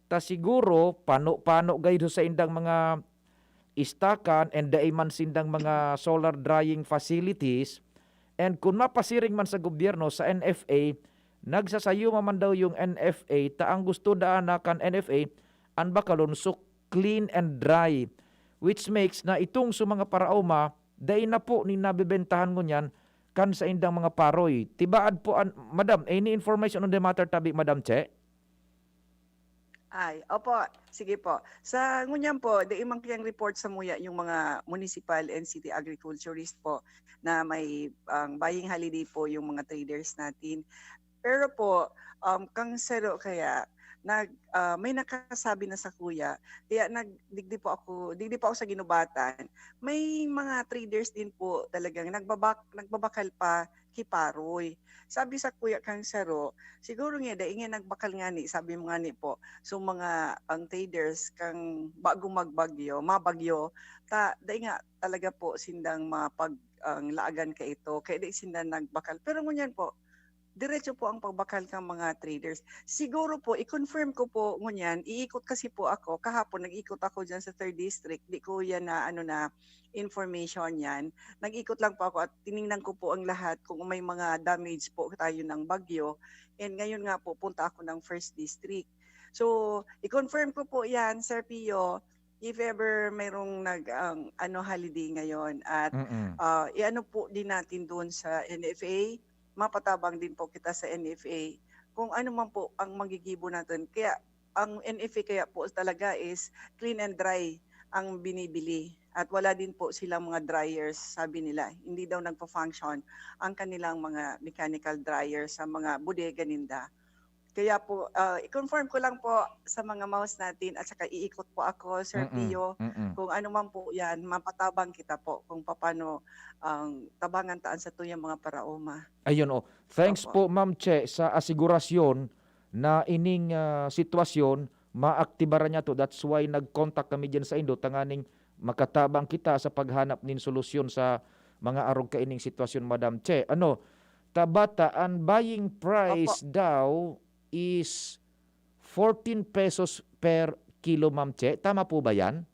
ta siguro pano-pano gayud sa indang mga istakan and dai man sindang mga solar drying facilities. And kun mapasiring man sa gobyerno, sa N F A, nagsasayo man daw yung N F A, ta ang gusto daan na kan N F A, an bakalon so clean and dry, which makes na itong sa mga paraoma, dai na po ni nabibentahan ngunyan kan sa indang mga paroy. Tibaad po, an, Madam, any information on the matter, tabi, Madam Che? Ay, opo, sige po. Sa ngunyan po, dai man kayang report samuya yung mga municipal and city agriculturist po na may, ang buying holiday po yung mga traders natin. Pero po, um, kang saro kaya, nag, ah, may nakasabi na sakuya, kaya nag-, digdi po ako, digdi po ako sa ginubatan. May mga traders din po talagang nagbabak-, nagbabakal pa ki paroy. Sabi sakuya kang saro, siguro nga, dai nga nagbakal ngani, sabi mo ngani po, so mga, ang traders kang bagong magbagyo, mabagyo, ta, dai nga talaga po sindang mapag-, ang laagan kaito, kaya dai sinda nagbakal. Pero ngunyan po, diretso po ang pagbakal kan mga traders. Siguro po, i-confirm ko po ngunyan, iikot kasi po ako, kahapon nag-ikot ako diyan sa third district, di ko yan na, ano na, information yan. Nag-ikot lang po ako at tiningnan ko po ang lahat kung may mga damage po tayo ng bagyo. And ngayon nga po, punta ako ng first district. So, i-confirm ko po yan, Sir Pio, if ever mayroong nag, ang, ano, holiday ngayon. At, Mm. ah, i-ano po din natin doon sa N F A, mapatabang din po kita sa N F A kung ano man po ang magigibo natin. Kaya, ang N F A kaya po talaga is clean and dry ang binibili. At wala din po silang mga dryers, sabi nila. Hindi daw nagpa-function ang kanilang mga mechanical dryer sa mga bodega ninda. Kaya po, ah, i-confirm ko lang po sa mga mouse natin at saka iikot po ako, Sir Mm, Pio. mm. Kung ano man po yan, mapatabang kita po kung paano ang tabangan taan sa tuyang mga paraoma. Ayun, oh. Thanks Opo. po, Ma'am Che, sa asigurasyon na ining, ah, sitwasyon, maaktibaran niya to. That's why nag-contact kami dyan sa indo, tanganing makatabang kita sa paghanap nin solusyon sa mga arog kaining sitwasyon, Madam Che. Ano, tabata, ang buying price Opo. daw is fourteen pesos per kilo, Ma'am Che. Tama po ba yan?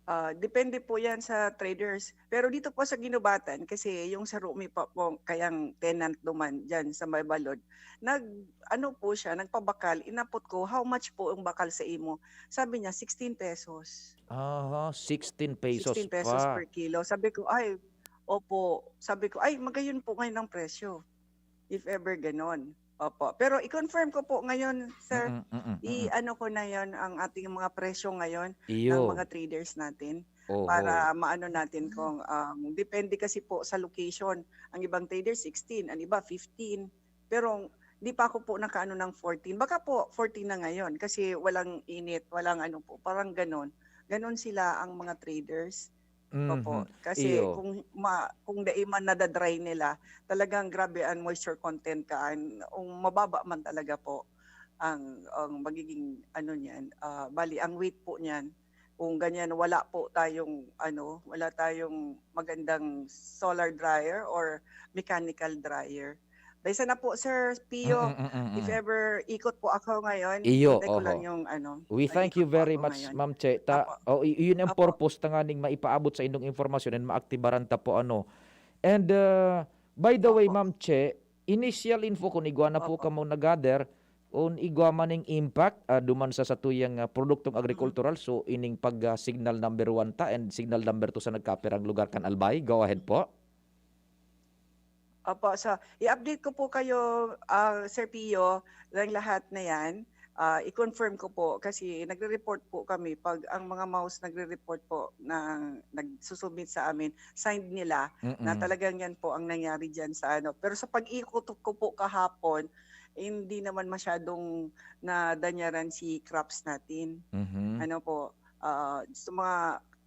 Ah, depende po yan sa traders. Pero dito po sa Guinobatan, kasi yung sa Rumi pa po, kayang tenant duman dyan sa may balod, nag, ano po siya, nagpabakal, inapot ko, "How much po ang bakal sa imo?" Sabi niya, sixteen pesos. Aha, sixteen pesos sixteen pesos pa. per kilo. Sabi ko, "Ay, opo." Sabi ko, "Ay, magayon po ngayon ang presyo." If ever ganon. Opo. Pero i-confirm ko po ngayon, sir. Mm, mm, mm. I-ano ko na yon ang ating mga presyo ngayon ng Iyo. mga traders natin Oho. para maano natin kung, um, depende kasi po sa location. Ang ibang trader, sixteen, ang iba, fifteen. Pero di pa ako po nakaano ng fourteen. Baka po, fourteen na ngayon kasi walang init, walang ano po, parang ganon. Ganon sila ang mga traders. Opo. Mhm. Kasi Iyo. kung ma-, kung dai man nada-dry nila, talagang grabe ang moisture content kaan. Kung mababa man talaga po ang, ang magiging ano niyan, ah, bali, ang weight po niyan, kung ganyan, wala po tayong ano, wala tayong magandang solar dryer or mechanical dryer. Dahil sana po, Sir Pio, Mm, mm, mm, if mm. ever ikot po ako ngayon, Iyo, hintay ko lang oho. yung ano, We thank you ikot po very ako much, ngayon. Ma'am Che. Ta-, Opo. oh, y-, yun ang Opo. purpose tanganing maipaabot sa indong impormasyon and maaktibaran ta po, ano. And, uh, by the way, Opo. Ma'am Che, initial info, kung igwa na po Opo. kamo nag-gather, kung igwa man ning impact, ah, duman sa satuyang, ah, produktong agrikultural, Mm. so ining pag, ah, signal number one ta and signal number two sa nagkapirang lugar kan Albay. Go ahead po. Opo, so, i-update ko po kayo, ah, Sir Pio, ng lahat na yan. Ah, i-confirm ko po kasi nagre-report po kami pag ang mga mouse nagre-report po na nagsusubmit sa amin, signed nila na Mm. talagang yan po ang nangyari diyan sa ano. Pero sa pag-ikot ko po kahapon, hindi naman masyadong nadanyaran si crops natin. Mhm. Ano po, ah, sa mga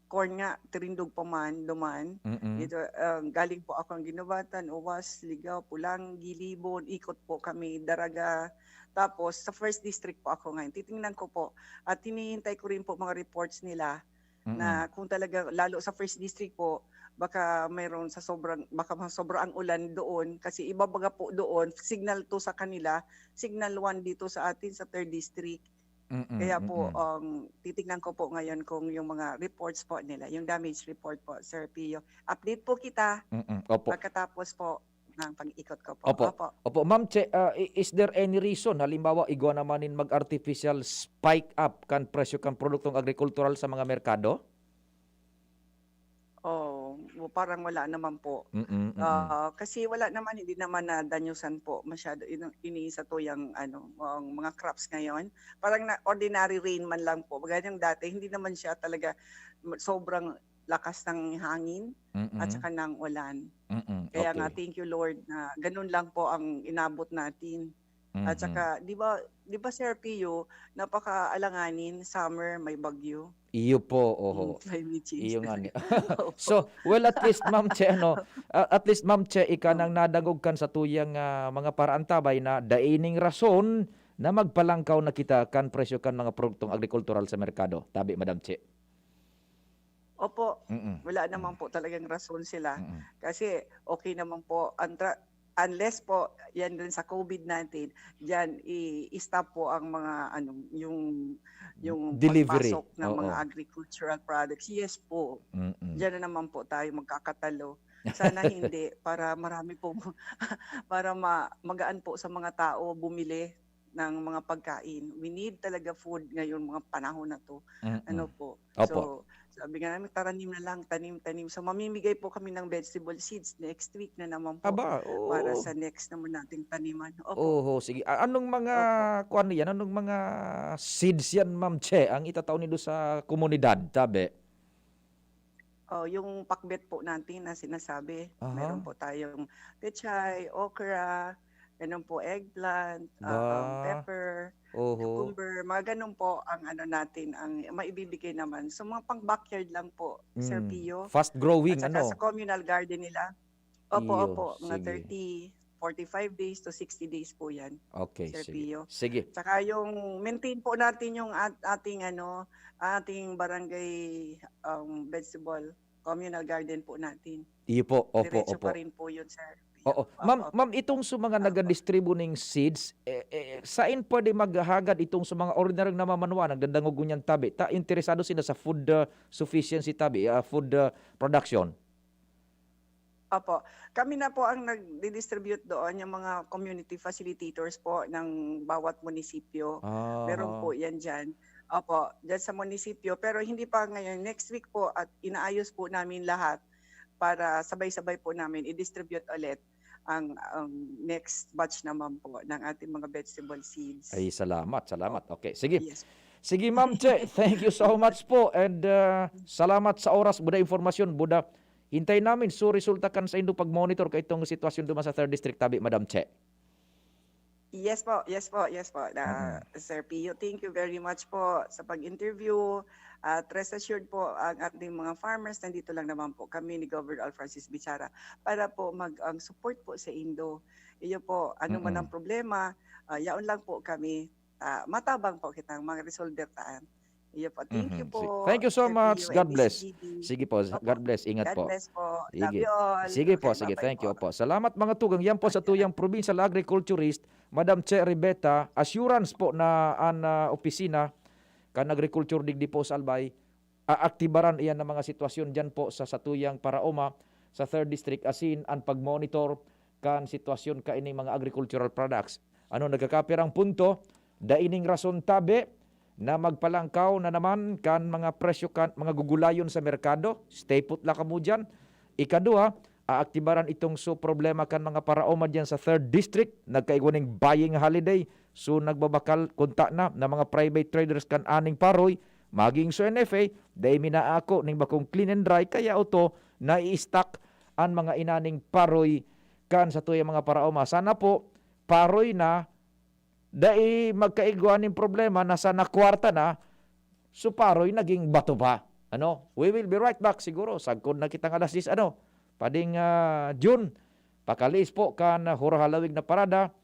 corn nga, tirindog pa man, duman. Mm. Dito, ah, galing po ako ng Guinobatan, Uwas, Ligao, Pulanggi, Libon, ikot po kami, Daraga. Tapos, sa first district po ako ngayon. Titingnan ko po at hinihintay ko rin po mga reports nila na Mm. kung talaga, lalo sa first district po, baka mayroon sa sobrang, baka masobra ang ulan doon kasi iba baga po doon, signal two sa kanila, signal one dito sa atin sa third district. Mm, Kaya po, mm. um, titignan ko po ngayon kung yung mga reports po nila, yung damage report po, Sir Pio. Update po kita Mm, opo. pagkatapos po ng pag-ikot ko po. Opo. Opo. Opo, Ma'am Che, ah, i-, is there any reason, halimbawa, igwa naman nin mag-artificial spike up kan presyo kan produktong agrikultural sa mga merkado? Oh, parang wala naman po. Mm, mm. Ah, kasi wala naman, hindi naman nadanyusan po masyado ini, ini sa tuyang ano, ang mga crops ngayon. Parang na ordinary rain man lang po. Ganyang dati, hindi naman siya talaga ma-, sobrang lakas ng hangin at Mm. saka ng ulan. Mm, Kaya nga, okay. thank you, Lord, na ganun lang po ang inabot natin. At Mhm. saka, di ba, di ba, Sir Pio, napakaalanganin, summer, may bagyo. Iyo po, oho. Mm, climate change Iyo na nga rin. ni-, Opo. So, well, at least, Ma'am Che, ano, a-, at least, Ma'am Che, ika Mm. nang nadangog kan sa tuyang, ah, mga paraantabay na dai ning rason na magpalangkaw na kita kan presyo kan mga produktong agrikultural sa merkado. Tabi, Madam Che. Opo, Mm. wala naman Mm. po talagang rason sila. Mm. Kasi okay naman po, ang tra-, unless po, yan dun sa COVID nineteen, diyan i-stop po ang mga ano, yung yung Delivery. pagpasok ng mga Oo. agricultural products. Yes po. Mm. Diyan na naman po tayo magkakatalo. Sana hindi, para marami pong para ma magaan po sa mga tao bumili ng mga pagkain. We need talaga food ngayon, mga panahon na 'to. Mm. Ano po? Opo. So, sabi nga namin, "Taranim na lang, tanim, tanim." So, mamimigay po kami ng vegetable seeds next week na naman po Aba, para oo. sa next naman nating taniman. Opo. Oho, sige. A anong mga Opo. kuwan yan, anong mga seeds yan, Ma'am Che, ang itatao nindo sa komunidad, tabi? Oh, yung pakbet po natin na sinasabi, Aha. meron po tayong pechay, okra, ganun po, eggplant, ah, um, Ba. pepper, Oho. cucumber, mga ganun po ang ano natin, ang maibibigay naman. So, mga pang-backyard lang po, Sir Hmm. Pio. Fast growing, At saka ano? sa communal garden nila. Opo, Iyo, opo, mga sige. thirty, forty-five days to sixty days po 'yan, Okay, Sir sige. Pio. Sige. Tsaka yung maintain po natin yung at ating ano, ating barangay, um, vegetable, communal garden po natin. Iyo po, opo, Diretso opo. pa rin po 'yun, Sir Pio. Oo. Ma'am, Opo. ma'am, itong sa mga Opo. nagadistribu ning seeds, eh, eh, sain pwede maghagad itong sa mga ordinaryong namamanwa, nagdadangog ngunyan tabi, ta interesado sila sa food, ah, sufficiency tabi, ah, food, ah, production? Opo. Kami na po ang nagdi-distribute doon, yung mga community facilitators po ng bawat munisipyo. Ah, Meron po oo. 'yan diyan. Opo, diyan sa munisipyo. Pero hindi pa ngayon, next week po at inaayos po namin lahat para sabay-sabay po namin i-distribute ulit ang, ang next batch naman po ng ating mga vegetable seeds. Ay, salamat, salamat. Opo. Okay, sige. Yes. Sige, Ma'am Che, thank you so much po and, ah, salamat sa oras, buda impormasyon, buda hintay namin so resulta kan saindo pag-monitor kaitong sitwasyon duman sa third District tabi, Madam Che. Yes po, yes po, yes po, na Mm. Sir Pio. Thank you very much po sa pag-interview. At rest assured po, ang ating mga farmers, nandito lang naman po kami ni Governor Francis Bichara para po mag ang support po sa indo. Iyo po, ano man ang Mm. problema, ah, yaon lang po kami. Ah, matabang po kitang mga resolver taan. Iyo po. Thank you Mhm. Si po, thank you so Sir much. Pio God and bless. Miss G B. Sige po. Opo. God bless. Ingat God po. bless po. Love Sige. you all. Sige po, Okay, sige. bye-bye Thank you po. po. Salamat, mga tugang. Yan po sa Thank you. tuyang provincial agriculturist, Madam Che Ribeta. Assurance po na an, ah, opisina kan agriculture digdi po sa Albay, aaktibaran iyan na mga sitwasyon diyan po sa satuyang paraoma sa third District, asin an pag-monitor kan sitwasyon kaining mga agricultural products. Ano, nagkakapirang punto, dai ning rason tabi na magpalangkaw na naman kan mga presyo kan mga gugulayon sa merkado. Stay put lang kamo diyan. Ikaduha, aaktibaran itong so problema kan mga paraoma diyan sa third District. Nagkaigwa ning buying holiday. So, nagbabakal kunta na na mga private traders kan aning paroy, maging so N F A, dai mi naako ning bakong clean and dry, kaya oto, nai-stock an mga inaning paroy kan satuyang mga paraoma. Sana po, paroy na, dai magkaigwa nin problema na sana kwarta na, so paroy naging bato pa. Ano? We will be right back siguro. Sagkod na kitang alas diyes, ano? Pading, ah, June, pakaliis po kan, ah, Hura Halawig na Parada.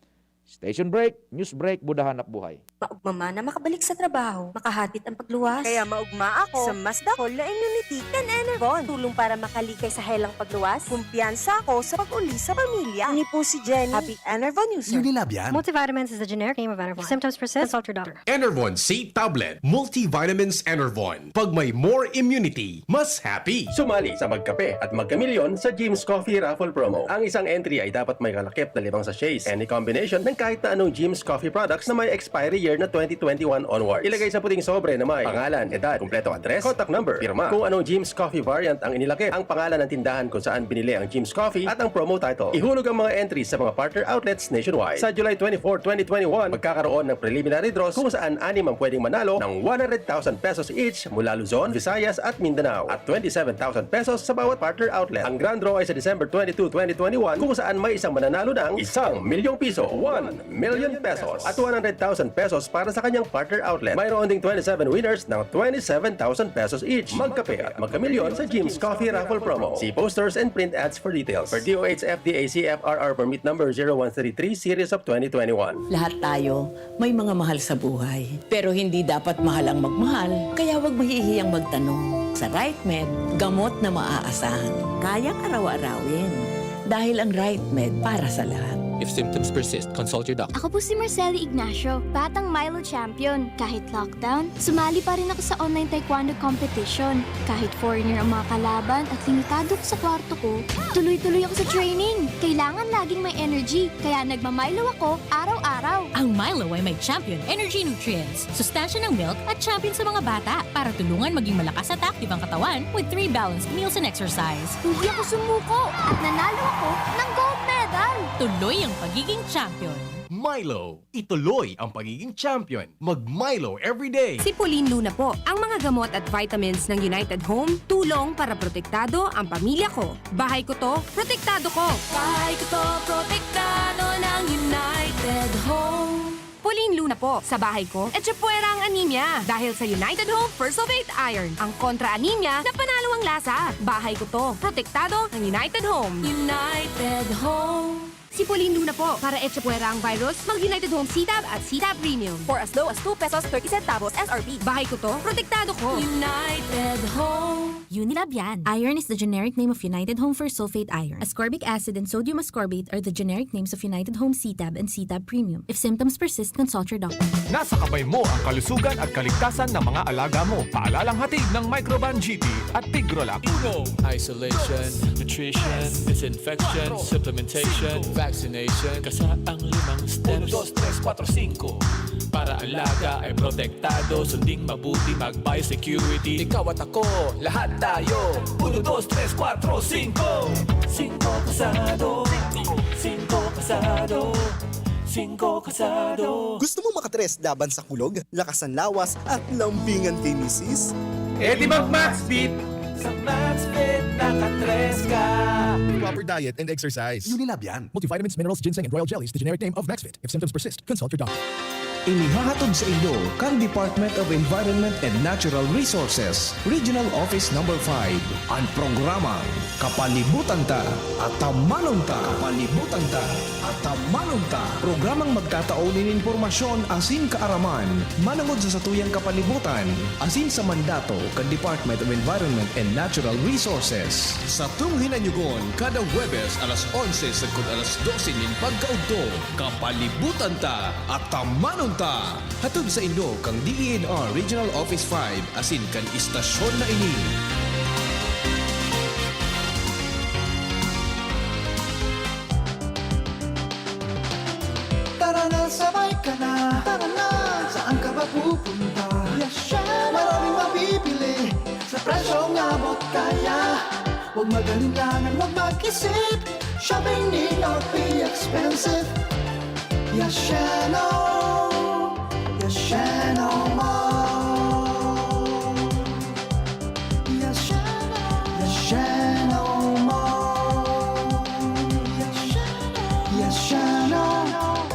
Station break, news break, Buda Hanap Buhay. Maugma man na makabalik sa trabaho, makahatid ang pagluwas. Kaya maugma ako sa mas dakul na immunity kan Enervon. Tulong para makalikay sa helang pagluwas. Kumpiyansa ako sa pag-uli sa pamilya. Ini po si Jenny. Happy Enervon user. Unilab yan. Multivitamins is the generic name of Enervon. If symptoms persist, consult your doctor. Enervon C Tablet. Multivitamins Enervon. Pag may more immunity, mas happy. Sumali sa Magkape at Magkamilyon sa Jim's Coffee Raffle Promo. Ang isang entry ay dapat may kalakip na limang sachets. Any combination ng kahit na anong Jim's Coffee products na may expiry year na twenty twenty-one onward. Ilagay sa puting sobre na may pangalan, edad, kumpletong address, contact number, pirma. Kung anong Jim's Coffee variant ang inilakip, ang pangalan ng tindahan kung saan binili ang Jim's Coffee at ang promo title. Ihulog ang mga entries sa mga partner outlets nationwide. Sa July twenty-four, twenty twenty-one, magkakaroon ng preliminary draws kung saan anim ang pwedeng manalo ng one hundred thousand pesos each mula Luzon, Visayas at Mindanao at twenty-seven thousand pesos sa bawat partner outlet. Ang grand draw ay sa December twenty-two, twenty twenty-one, kung saan may isang mananalo ng isang milyong piso, one million pesos, at one hundred thousand pesos para sa kanyang partner outlet. Mayroon ding twenty-seven winners ng twenty-seven thousand pesos each. Magkape at magkamilyon sa Jim's Coffee Raffle Promo. See posters and print ads for details. Per D O H F D A C F R R Permit Number zero one three three, Series of twenty twenty-one. Lahat tayo may mga mahal sa buhay. Pero hindi dapat mahal ang magmahal, kaya huwag mahihiyang magtanong. Sa RightMed, gamot na maaasahan. Kayang araw-arawin. Dahil ang right med para sa lahat. If symptoms persist, consult your doctor. Ako po si Marceli Ignacio, batang Milo Champion. Kahit lockdown, sumali pa rin ako sa online taekwondo competition. Kahit foreigner ang mga kalaban at limitado ko sa kwarto ko, tuloy-tuloy ako sa training. Kailangan laging may energy, kaya nagmamilo ako araw-araw. Ang Milo ay may champion energy nutrients, sustansya ng milk at champion sa mga bata para tulungan maging malakas at active ang katawan with three balanced meals and exercise. Hindi ako sumuko at nanalo ako ng gold medal. Tuloy ang pagiging champion. Milo, ituloy ang pagiging champion. Mag Milo everyday. Sipulin Luna po. Ang mga gamot at vitamins ng United Home, tulong para protektado ang pamilya ko. Bahay ko to, protektado ko. Bahay ko to, protektado ng United Home. Pulin Luna po. Sa bahay ko, etchepuera ang anemia. Dahil sa United Home Fersulfate Iron, ang kontra anemia na panalo ang lasa. Bahay ko to, protektado ng United Home. United Home. Sipulin Luna po. Para etchepuera ang virus, mag United Home C-Tab at C-Tab Premium. For as low as two pesos thirty centavos S R P. Bahay ko to, protektado ko. United Home. Unilab yan. Iron is the generic name of United Home Fersulfate Iron. Ascorbic acid and sodium ascorbate are the generic names of United Home C-Tab and C-Tab Premium. If symptoms persist, consult your doctor. Nasa kamay mo ang kalusugan at kaligtasan ng mga alaga mo. Paalalang hatid ng Microban G T at Tigrolac. Isolation, nutrition, disinfection, supplementation, vaccination. Kasa ang limang steps. Uno, dos, tres, kuwatro, singko. Para alaga ay protektado, sunding mabuti, mag-biosecurity. Ikaw at ako, lahat tayo. Uno, dos, tres, kuwatro, singko. Singko kasado. Singko kasado. Singko kasado. Gusto mo makatres laban sa kulog, lakas ng lawas, at lambingan kay misis? E di mag Maxfit! Sa Maxfit, nakatres ka. Proper diet and exercise. Unilab yan. Multivitamins, minerals, ginseng, and royal jellies, the generic name of Maxfit. If symptoms persist, consult your doctor. Inihahatod sa inyo kan Department of Environment and Natural Resources, Regional Office Number five, an programang Kapalibutan Ta, Atamanon Ta. Kapalibutan Ta, Atamanon Ta. Programang magtatao nin impormasyon asin kaaraman manongod sa satuyang kapalibutan asin sa mandato kan Department of Environment and Natural Resources. Satong hinanyugon kada Huwebes alas onse sagkod alas dose nin pagkaudto. Kapalibutan Ta, Atamanon Ta. Hatod sa inyo kan D E N R Regional Office five asin kan istasyon na ini. Tara na, sabay ka na. Tara na, saan ka ba pupunta? Yes, syempre. Maraming mabibili sa presyong abot kaya. Huwag mag-alinlangan, huwag mag-isip. Shopping need not be expensive. Yashano, Yashano Mall. Yashano, Yashano Mall. Yashano, Yashano.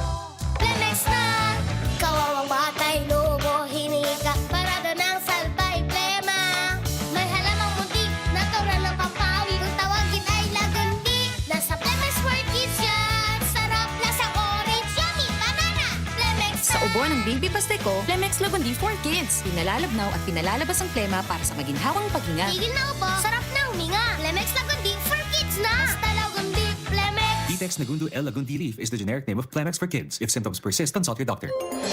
Plemex na! Kawawang batay, lubo, hiningi ka, parada ng salbay, plema. May halamang muntik, natural na pampawi. Kung tawagin ay lagundi. Nasa Plemex for Kids yan! Sarap, lasang orange, yummy, banana! Plemex Sa ubo ng baby pasteko, Plemex Lagundi for Kids. Pinalalabnaw at pinalalabas ang plema para sa maginhawang paghinga. Tigil na ubo, sarap na huminga. Plemex Lagundi for Kids na! Basta Lagundi, Plemex! Vitex Nagundo L Lagundi Leaf is the generic name of Plemex for Kids. If symptoms persist, consult your doctor.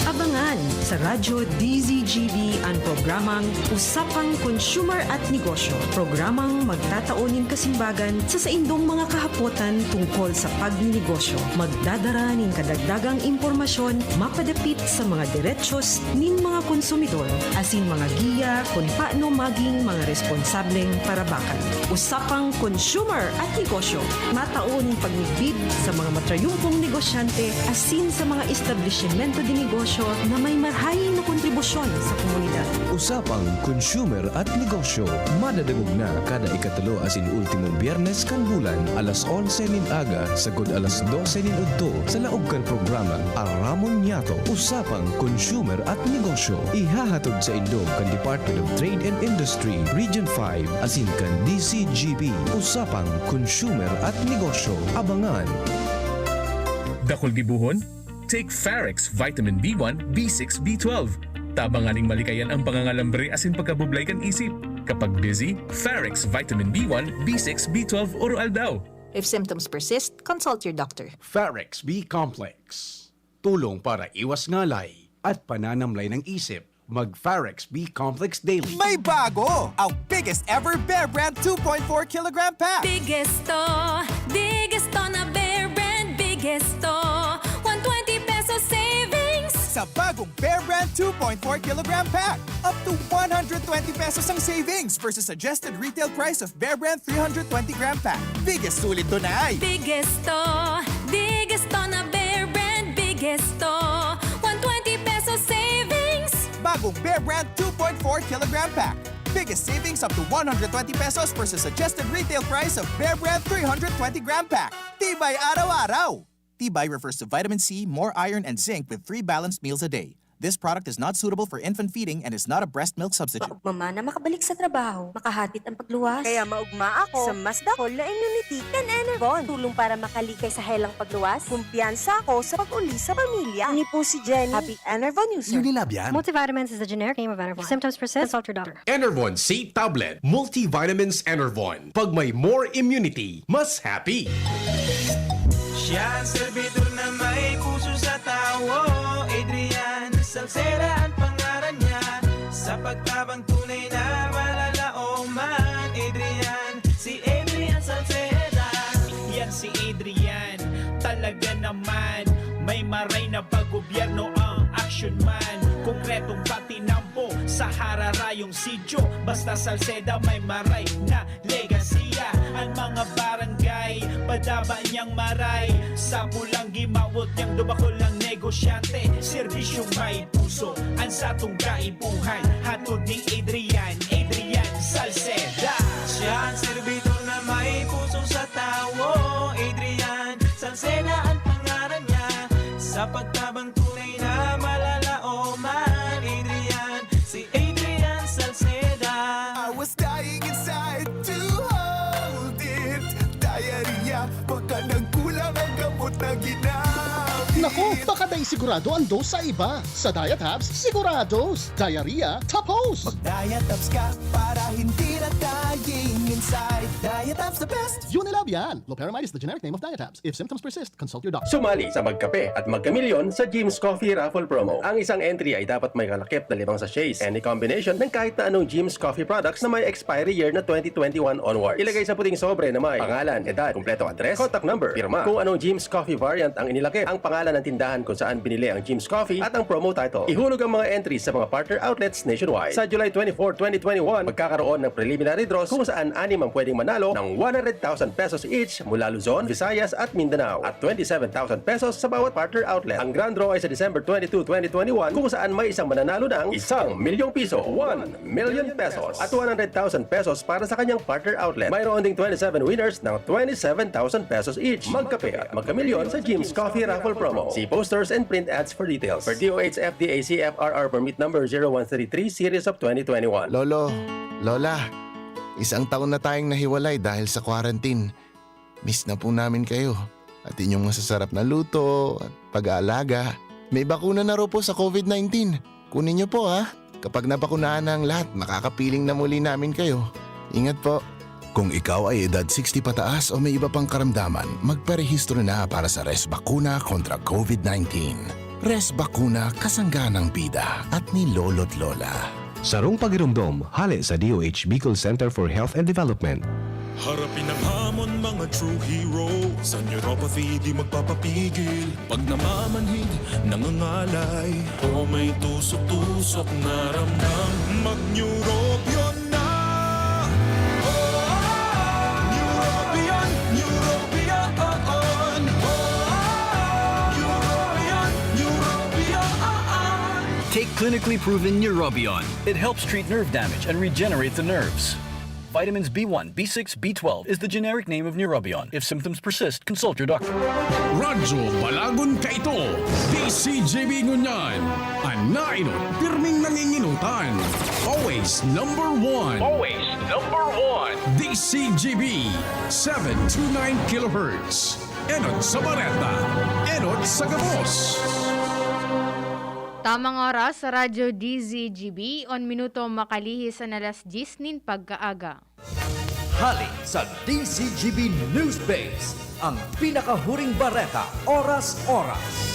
Abangan sa Radyo D Z G B an programang Usapang Consumer at Negosyo. Programang magtatao nin kasimbagan sa saindong mga kahapotan tungkol sa pagninegosyo. Magdadara nin kadagdagang impormasyon mapadapit sa mga derechos nin mga konsumidor, asin mga giya kun paano maging mga responsableng parabakan. Usapang Consumer at Negosyo. Matao nin pagmidbid sa mga matrayumpong negosyante asin sa mga establisimento de negosyo na may marahay na kontribusyon sa komunidad. Usapang Consumer at Negosyo, madadangog na kada ikatulo asin ultimong Biyernes kan bulan, alas onse nin aga sagkod alas dose nin udto, sa laog kan programang Aramon Niyato, Usapang Consumer at Negosyo. Ihahatod sa indo kan Department of Trade and Industry, Region five, asin kan D Z G B, Usapang Consumer at Negosyo. Abangan! Dakul gibohon? Take Farex Vitamin B one, B six, B twelve. Tabang nganing malikayan ang pangangalambre asin pagkabublay kan isip. Kapag busy, Farex Vitamin B one, B six, B twelve oro-aldaw. If symptoms persist, consult your doctor. Pharex B Complex. Tulong para iwas ngalay at pananamlay ng isip. Mag Pharex B Complex Daily. May bago! Ang biggest ever Bear Brand two point four kilogram pack! Biggest to, biggest to na Bear Brand, biggest to. One twenty peso savings! Sa bagong Bear Brand two point four kilogram pack, up to one hundred twenty pesos ang savings versus suggested retail price of Bear Brand three hundred twenty gram pack. Biggest sulit to na ay! Biggest to, biggest to na Bear Brand, biggest to. One twenty peso savings! Bagong Bear Brand two point four kilogram pack. Biggest savings up to one hundred twenty pesos versus suggested retail price of Bear Brand three hundred twenty gram pack. Tibay araw-araw! Tibay refers to vitamin C, more iron, and zinc with three balanced meals a day. This product is not suitable for infant feeding and is not a breast milk substitute. Maugma man na makabalik sa trabaho, makahatid ang pagluwas. Kaya maugma ako sa mas dakol na immunity kan Enervon. Tulong para makalikay sa helang pagluwas. Kumpiyansa ako sa pag-uli sa pamilya. Ini po si Jenny, happy Enervon user. Unilab yan. Multivitamins is the generic name of Enervon. If symptoms persist, consult your doctor. Enervon C Tablet, Multivitamins Enervon. Pag may more immunity, mas happy. Siya ang servidor na may puso sa tawo, Adrian Salceda ang pangaran niya. Sa pagtabang tunay na malalaoman, Adrian, si Adrian Salceda. Yan si Adrian, talaga naman. May maray na pag-gobyerno ang action man. Konkretong patinampo sa hararayong sityo. Basta Salceda may maray na legasiya. Ang mga barangay, padaba niyang maray. Sa pulang gimawot niyang dubakol ang negosyante. Serbisyong may puso, ang satong kaipuhan. Hatod ni Adrian, Adrian Salceda. Siya ang servidor na may puso sa tawo. Adrian Salceda ang pangaran niya. Sa pagtabang tunay na malalaoman, Adrian, si Adrian Salceda. I was dying inside to hold it. Diarrhea, baka nagkulang ang gamot na ginamit. Naku, baka dai sigurado ang dose sa iba. Sa Diatabs, sigurados. Diarrhea, tapos! Mag-Diatabs ka para hindi na dying inside. Diatabs the best! Unilab yan! Loperamide is the generic name of Diatabs. If symptoms persist, consult your doctor. Sumali sa Magkape at Magkamilyon sa Jim's Coffee Raffle Promo. Ang isang entry ay dapat may kalakip na limang sachets. Any combination ng kahit na anong Jim's Coffee products na may expiry year na twenty twenty-one onwards. Ilagay sa puting sobre na may pangalan, edad, kumpletong address, contact number, pirma. Kung anong Jim's Coffee variant ang inilakip, ang pangalan ng tindahan kung saan binili ang Jim's Coffee at ang promo title. Ihulog ang mga entries sa mga partner outlets nationwide. Sa July twenty-four, twenty twenty-one, magkakaroon ng preliminary draws kung saan anim ang pwedeng manalo ng one hundred thousand pesos each mula Luzon, Visayas at Mindanao at twenty-seven thousand pesos sa bawat partner outlet. Ang grand draw ay sa December twenty-two, twenty twenty-one, kung saan may isang mananalo ng isang milyong piso, one million pesos, at one hundred thousand pesos para sa kanyang partner outlet. Mayroon ding twenty-seven winners ng twenty-seven thousand pesos each. Magkape at magkamilyon sa Jim's Coffee Raffle Promo. See posters and print ads for details. Per D O H F D A C F R R Permit Number zero one three three, Series of twenty twenty-one. Lolo, Lola, isang taon na tayong nahiwalay dahil sa quarantine. Miss na po namin kayo at inyong masasarap na luto at pag-aalaga. May bakuna na raw po sa covid nineteen. Kunin niyo po, ha? Kapag nabakunahan na ang lahat, makakapiling na muli namin kayo. Ingat po. Kung ikaw ay edad sixty pataas o may iba pang karamdaman, magparehistro na para sa Resbakuna kontra covid nineteen. Resbakuna, kasangga ng bida at ni Lolo't Lola. Sarong pagiromdom, hale sa D O H Bicol Center for Health and Development. Harapin ang hamon, mga true hero. Sa neuropathy, di magpapapigil. Pag namamanhid, nangangalay, o may tusok-tusok na ramdam, mag-Neurobion na! Neurobion, Neurobion, oh, oh. Neurobion, Neurobion, oh, oh. Take clinically proven Neurobion. It helps treat nerve damage and regenerate the nerves. Vitamins B one, B six, B twelve is the generic name of Neurobion. If symptoms persist, consult your doctor. Radyo Balagon kaito, D C G B ngunyan. An nainot, pirming nanginginutan. Always number one. Always number one. D C G B, seven two nine kilohertz. Enot sa bareta, enot sa gabos. Tamang oras sa Radyo D Z G B, on minuto makalihis an alas dyes nin pagkaaga. Hali sa D Z G B Newsbase, ang pinakahuring bareta, oras-oras.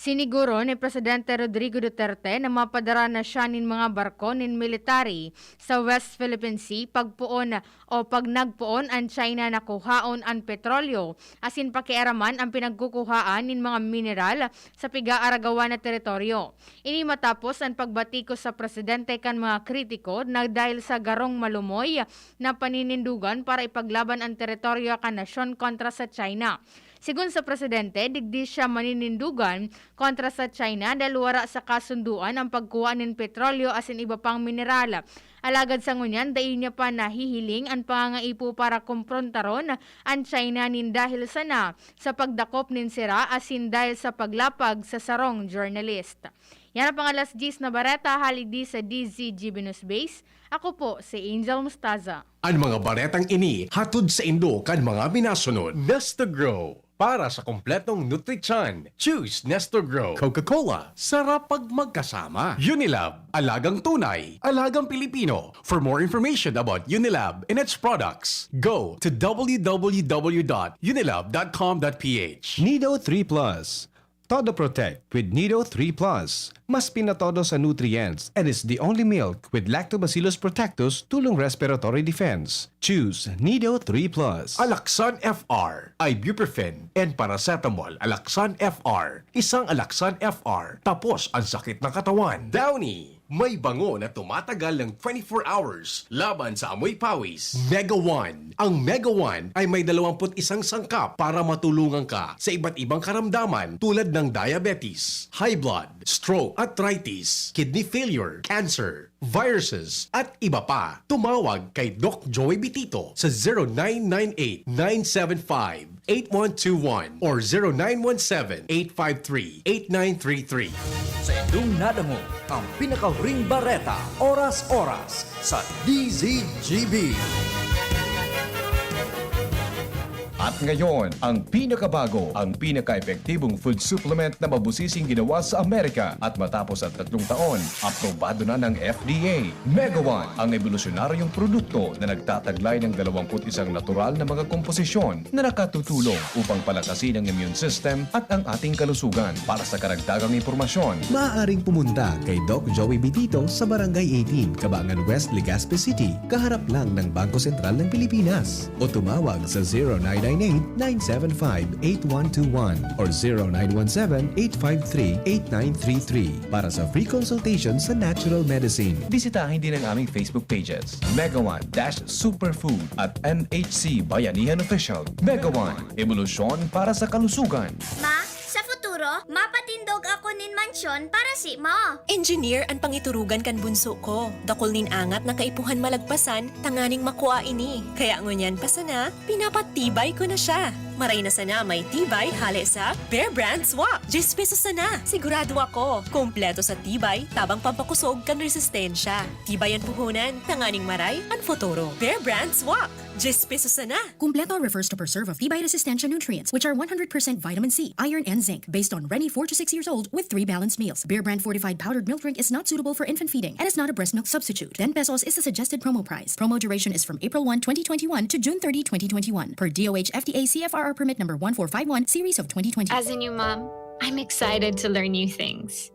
Siniguro ni Presidente Rodrigo Duterte na mapadara na siya nin mga barko nin military sa West Philippine Sea pagpoon o pag nagpoon an China na kuhaon an petrolyo asin pakiaraman an pinagkukuhaan nin mga mineral sa pigaaragawan na teritoryo. Ini matapos an pagbatikos sa presidente kan mga kritiko na dahil sa garong malumoy na paninindugan para ipaglaban an teritoryo kan nasyon kontra sa China. Sigon sa presidente, digdi siya maninindugan kontra sa China dahil wara sa kasunduan ang pagkuha nin petrolyo asin iba pang mineral. Alagad sa ngunyan, dai niya pa nahihiling an pangangaipo para komprontaron an China nin dahil sana sa pagdakop nin sira asin dahil sa paglapag sa sarong journalist. Yan ang pang alas diyes na bareta, hali di sa D Z G B Newsbase. Ako po si Angel Mustaza. An mga baretang ini hatod saindo kan mga minasunod. Nestogro. Para sa kompletong nutrisyon, choose Nestogro. Coca-Cola, sarap pag magkasama. Unilab, alagang tunay, alagang Pilipino. For more information about Unilab and its products, go to w w w dot unilab dot com dot p h. Nido three Plus. Todo Protect with Nido three Plus. Mas pinatodo sa nutrients and is the only milk with Lactobacillus protectus tulong respiratory defense. Choose Nido three Plus. Alaxan F R, ibuprofen, and paracetamol. Alaxan F R, isang Alaxan F R, tapos ang sakit ng katawan. Downy, may bango na tumatagal ng twenty-four hours laban sa amoy pawis. Mega One. Ang Mega One ay may dalawampu't isang sangkap para matulungan ka sa iba't ibang karamdaman tulad ng diabetes, high blood, stroke, arthritis, kidney failure, cancer, viruses, at iba pa. Tumawag kay Doc Joey Bitito sa zero nine nine eight, nine seven five, eight one two one or zero nine one seven, eight five three, eight nine three three. Sa indong nadangog ang pinakahuring bareta, oras-oras sa D Z G B. At ngayon, ang pinakabago, ang pinaka-epektibong food supplement na mabusising ginawa sa Amerika at matapos ang tatlong taon, aprobado na ng F D A. Mega One, ang ebolusyonaryong produkto na nagtataglay ng dalawampu't isang natural na mga komposisyon na nakatutulong upang palakasin ang immune system at ang ating kalusugan. Para sa karagdagang impormasyon, maaaring pumunta kay Doc Joey Bitito sa Barangay eighteen, Cabangan West, Legazpi City, kaharap lang ng Bangko Sentral ng Pilipinas. O tumawag sa zero nine nine eight, nine seven five, eight one two one or zero nine one seven, eight five three, eight nine three three para sa free consultation sa natural medicine. Bisitahin din ang aming Facebook pages, Mega One dash Superfood at M H C Bayanihan Official. Mega One, ebolusyon para sa kalusugan. Ma, sa futuro, mapatindog ako nin mansyon para simo. Engineer an pangiturugan kan bunso ko. Dakul nin angat na kaipuhan malagpasan tanganing makua ini. Kaya ngunyan pa sana, pinapatibay ko na siya. Maray na sana may tibay hale sa Bear Brand Swak. Diyes pesos sana. Sigurado ako, kompleto sa tibay, tabang pampakosog kan resistensya. Tibay an puhunan, tanganing maray an futuro. Bear Brand Swak. Diyes pesos sana. Kumpleto refers to preserve of tibay resistensya nutrients, which are one hundred percent vitamin C, iron, and zinc, based on Reni, four to six years old, with three balanced meals. Bear Brand fortified powdered milk drink is not suitable for infant feeding and is not a breast milk substitute. Ten pesos is the suggested promo price. Promo duration is from April one, twenty twenty-one to June thirty, twenty twenty-one, per D O H F D A C F R R permit number one four five one, series of twenty twenty. As a new mom, I'm excited to learn new things.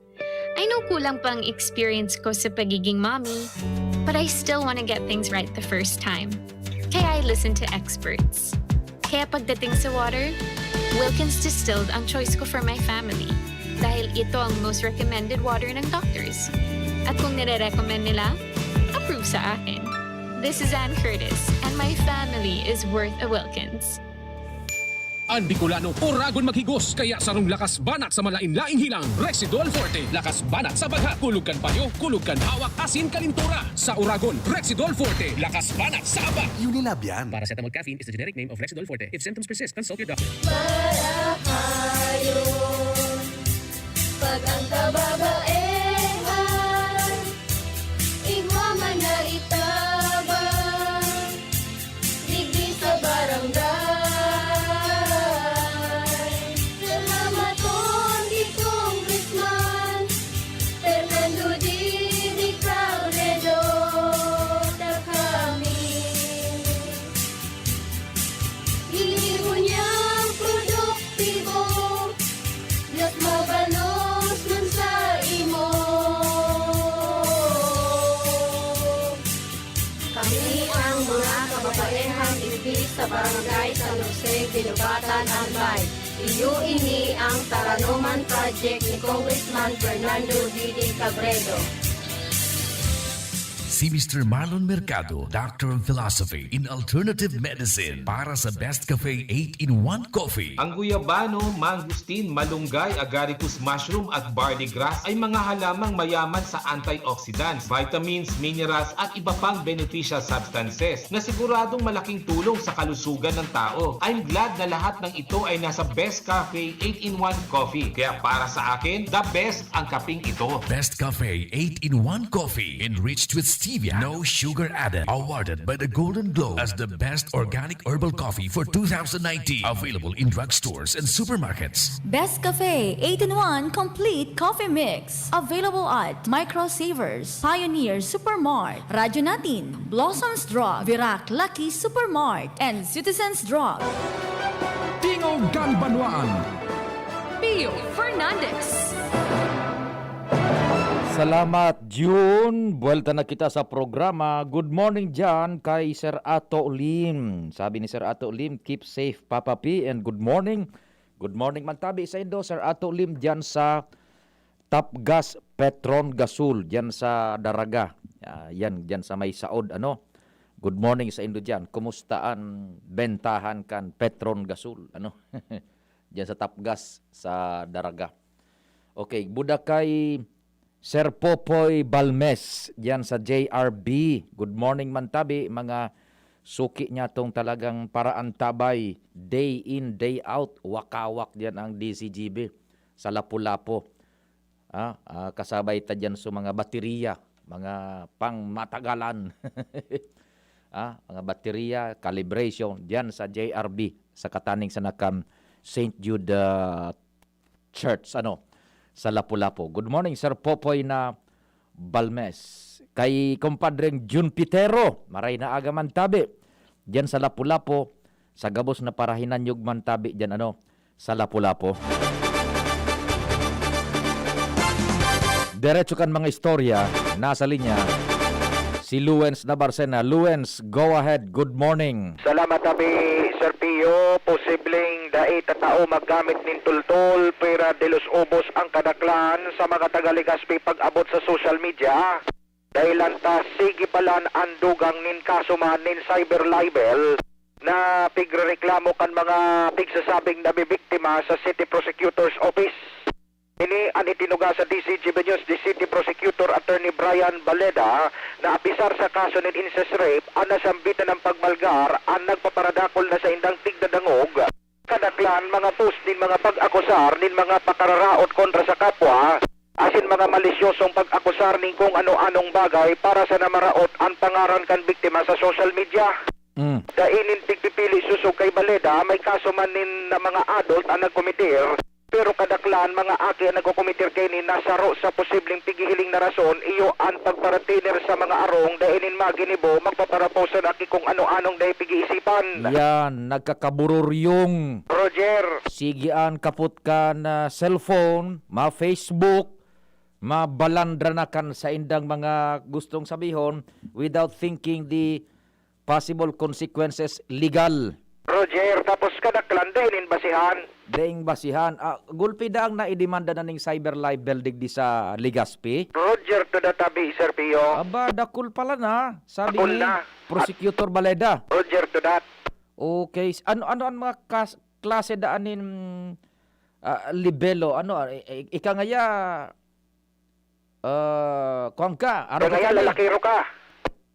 I know kulang pa ang experience ko sa pagiging mommy, but I still wanna get things right the first time. Kaya I listen to experts. Kaya pagdating sa water, Wilkins Distilled ang choice ko for my family dahil ito ang most recommended water ng doctors. At kung nire-recommend nila, approve sa akin. This is Ann Curtis, and my family is worth a Wilkins. An Bicolano, oragon maghigos, kaya sarong lakas banat sa malain-laing hilang, Rexidol Forte. Lakas banat sa bagha, kulog kan payo, kulog kan hawak, asin kalintura. Sa oragon, Rexidol Forte. Lakas banat sa aba. Unilab yan. Paracetamol caffeine is the generic name of Rexidol Forte. If symptoms persist, consult your doctor. Marahayon, pag ang kababaehan, igwa man na itabang, digdi sa barangay. Salamaton ki Congressman Fernando Didi Cabredo. Sa Barangay San Jose, Guinobatan, Albay. Iyo ini ang Taranoman Project ni Congressman Fernando Didi Cabredo. Si Mister Marlon Mercado, Doctor of Philosophy in Alternative Medicine, para sa Best Cafe eight-in-one Coffee. Ang guyabano, mangustin, malunggay, agaricus mushroom at barley grass ay mga halamang mayaman sa antioxidants, vitamins, minerals at iba pang beneficial substances na siguradong malaking tulong sa kalusugan ng tao. I'm glad na lahat ng ito ay nasa Best Cafe eight-in-one Coffee. Kaya para sa akin, the best ang kaping ito. Best Cafe eight-in-one Coffee, enriched with stevia, no sugar added. Awarded by the Golden Globe as the best organic herbal coffee for two thousand nineteen. Available in drugstores and supermarkets. Best Cafe eight-in-one Complete Coffee Mix. Available at Micro Savers, Pioneer Supermart, Radyo Natin, Blossoms Drug, Virac Lucky Supermart, and Citizens Drug. Tingog kan Banwaan. Pio Fernandez. Salamat, June. Buwelta na kita sa programa. Good morning dyan kay Sir Ato Lim. Sabi ni Sir Ato Lim, "Keep safe, Papa P, and good morning." Good morning man tabi sa indo, Sir Ato Lim, dyan sa Tapgas Petron Gasul, dyan sa Daraga. Ah, yan, dyan sa may saod, ano. Good morning sa indo dyan. Kumusta an bentahan kan Petron Gasul, ano? Dyan sa Tapgas, sa Daraga. Okay, buda kay Sir Popoy Balmes, dyan sa J R B. Good morning man tabi, mga suki niya tong talagang paraantabay, day in, day out, wakawak dyan ang D C G B sa Lapu-Lapu. Ah, ah, kasabay ta dyan sa mga bateriya, mga pangmatagalan. Ah, mga bateriya, calibration, dyan sa J R B, sa kataning sa nakam Saint Jude ah, Church, ano, sa Lapu-Lapu. Good morning, Sir Popoy na Balmes. Kay Compadreng Jun Pitero, maray na aga man tabi. Diyan sa Lapu-Lapu, sa gabos na parahinanyog man tabi diyan, ano, sa Lapu-Lapu. Diretso kan mga istorya, nasa linya si Luens Nabarcena. Luens, go ahead. Good morning. Salamat, Abi, Sir Pio. Posibleng dai ta tao maggamit nin tultol, pwera de los ubos ang kadaklan sa mga taga Legazpi pag-abot sa social media. Dahilan ta sige palan an dugang nin kaso man nin cyber libel na pigrereklamo kan mga pigsasabing nabibiktima sa City Prosecutor's Office. Ini an itinuga sa D C G B News ni City Prosecutor Attorney Brian Baleda na apisar sa kaso nin incest rape, an nasambitan ng pagmalgar an nagpaparadakol na saindang tigdadangog. Kadaklan mga post nin mga pag-akusar nin mga pakararaot kontra sa kapwa, asin mga malisyosong pag-akusar nin kung ano-anong bagay para sana maraot an pangaran kan biktima sa social media. Mm. Dai nin pigpipili sosog kay Baleda, may kaso man nin na mga adult an nagkometer, pero kadaklan mga aki an nagkokometer kaini na saro sa posibleng pigihiling na rason, iyo an pagparatiner sa mga arong dai nin maginibo, magpaparapaw sana ki kung ano-anong dai pig-iisipan. Yan, nagkakabururyong. Roger. Sige an kapot kan ah, cellphone, ma-Facebook, mabalandra na kan saindang mga gustong sabihon without thinking the possible consequences legal. Roger, tapos kadaklan, dai nin basihan. Daing basihan. Ah, gulpi daang naidemanda na ning cyber libel digdi sa Legazpi? Roger to that, Abi, Sir Pio. Aba, dakul pala na, sabi Dakul ni na. Prosecutor Baleda. Roger to that. Okay. S- Ano ano ang mga kas- klase daan nin ah, libelo? Ano, ah, i- i- ika ngaya, ah, kuwan ka, Ika arog ka ngaya, kami. Lalakero ka.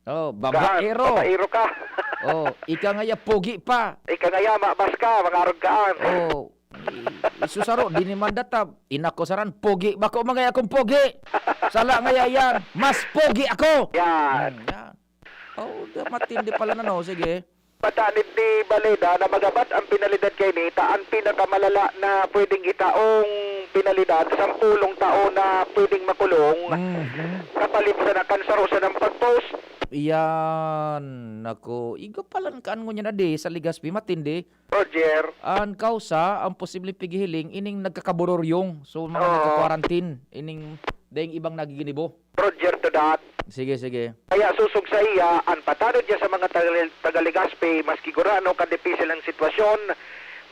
Oh, Gaan, babaero. Babaero ka. Oh, ika ngaya, pogi pa. Ika ngaya, mabas ka, mga arog kaan. Oh, i- isusaro, dinimanda ta, inakusaran, pogi. Bako man ngaya akong pogi. Sala ngaya yan, mas pogi ako. Yan. Hmm, yan. Oh, da- matindi pala na, no? Sige. Patanid ni Baleda na magabat ang penalidad kaini ta an pinakamalala na pwedeng itaong penalidad, sampulong taon na pwedeng makulong, Mhm. kapalit sana kan saro sanang pag-post. Iyan, nako, iga palan kaan ngunyan na di sa Legazpi, matindi. Roger. An kausa, ang posibleng pigihiling, ining nagkakabururyong. So, mga Oo. nagka-quarantine, ining daing ibang nagiginibo. Roger to that. Sige, sige. Kaya susog sa iya, an patanod niya sa mga taga-, taga-Legazpi, maski gurano kadipisil ang sitwasyon,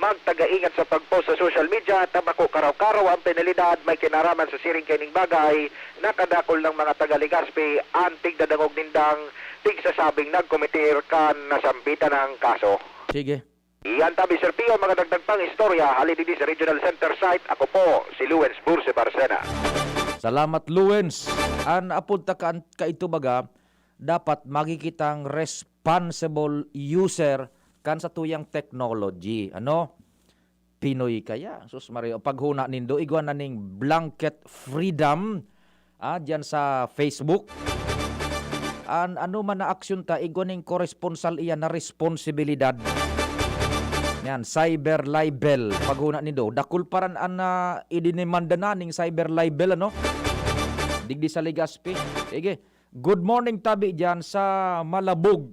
magtagaingat sa pag-post sa social media, ta bako karaw-karaw ang penalidad may kinaraman sa siring kaining bagay, nakadakol ng mga taga-Legazpi, an tigdadangog nindang tigsasabing nagkometer kan nasambitan ng kaso. Sige. Iyan tabi, Sir Pio, mga dagdag pang istorya, hali digdi sa Regional Center Site. Ako po, si Luens Burse Barcena. Salamat, Luens. An apod ta ka, kaito baga, dapat magigitang responsible user kan satuyang technology. Ano? Pinoy kaya. Sus Maria, paghuna nindo, igwa na ning blanket freedom, ah, diyan sa Facebook. An ano man na aksyon ta, igwa ning koresponsal iyan na responsibilidad. Yan, cyber libel. Paghuna nindo, dakul paran an, ah, idinimanda na ning cyber libel, ano? Digdi sa Legazpi. Sige. Good morning, tabi diyan sa Malabog.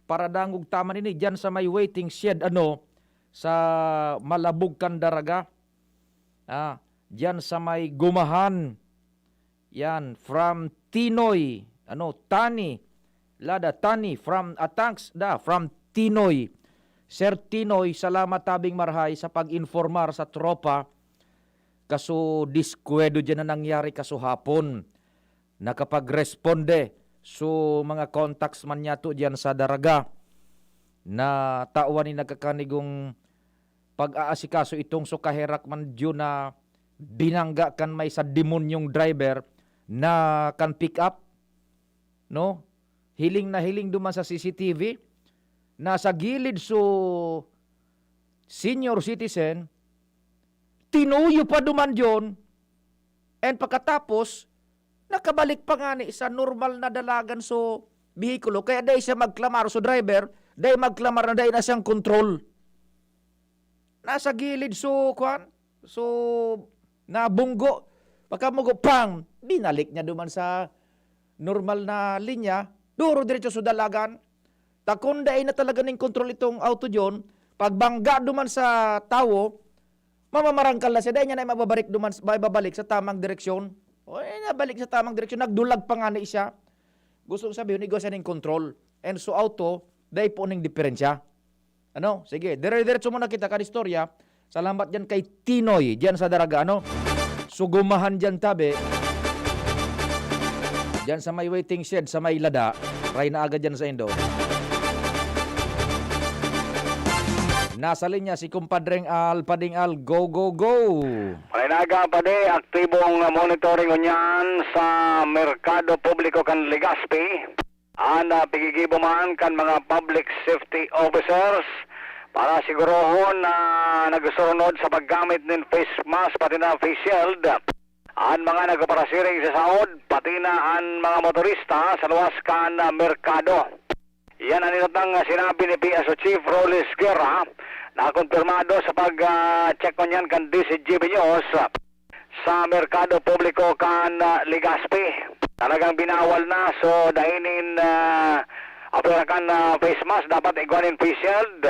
Paradangog ta man ini diyan sa may waiting shed, ano, sa Malabog kan Daraga. Ah, diyan sa may Gumahan. Yan, from Tinoy, ano, Tani. Lada, Tani, from, ah, thanks, da, from Tinoy. Sir Tinoy, salamat tabing marhay sa pag-informar sa tropa. Kaso, diskwedo diyan na nangyari kaso hapon. Nakapagresponde so mga contacts man niyato diyan sa Daraga na tawan ni nagkakanigong pag-aasikaso itong so kaherak man diyo na binangga kan may sa demonyong driver na kan pick up, no? Hiling na hiling duman sa C C T V, nasa gilid so senior citizen, tinuyo pa duman yon, and pagkatapos, nakabalik pa ngani sa normal na dalagan so behikulo, kaya dai siya magklamar, so driver, dai magklamar na dai na siyang kontrol. Nasa gilid so, kwan, so, nabunggo. Pagkamugo, pang! Binalik niya duman sa normal na linya, duro diretso sa dalagan. Ta kun dai na talaga nin kontrol itong auto diyon, pagbangga duman sa tawo, mamamarangkal na siya, dai niya na mababalik duman, mababalik sa tamang direksyon. O, eh, nabalik sa tamang direksyon, nagdulag pa ngani siya. Gustong sabihon, igwa siya nin kontrol. And so auto, dai po ning diferensya. Ano? Sige, dire-diretso muna kita kan istorya. Salamat diyan kay Tinoy, diyan sa Daraga, ano? Sugumahan diyan, tabi. Diyan sa may waiting shed, sa may Lada. Try na agad diyan sa Indo. Nasa linya si Kumpadreng Al, Pading Al, go, go, go! Maray na aga, padi, aktibong monitoring ngunyan sa merkado publiko kan Legazpi. An, ah, pigigibo man kan mga public safety officers para sigurohon na nagsurunod sa paggamit nin face mask pati na face shield an mga nagpaparasiring sa saod, pati na an mga motorista sa luwas kan, ah, merkado. Yan an inutang, ah, sinabi ni P S O Chief Roles Guerra na kumpirmado sa pag, ah, check ngunyan kan D Z G B News, ah, sa merkado publiko kan, ah, Legazpi. Talagang binawal na. So, dai nin, ah, apwera kan, ah, face mask, dapat igwa nin face shield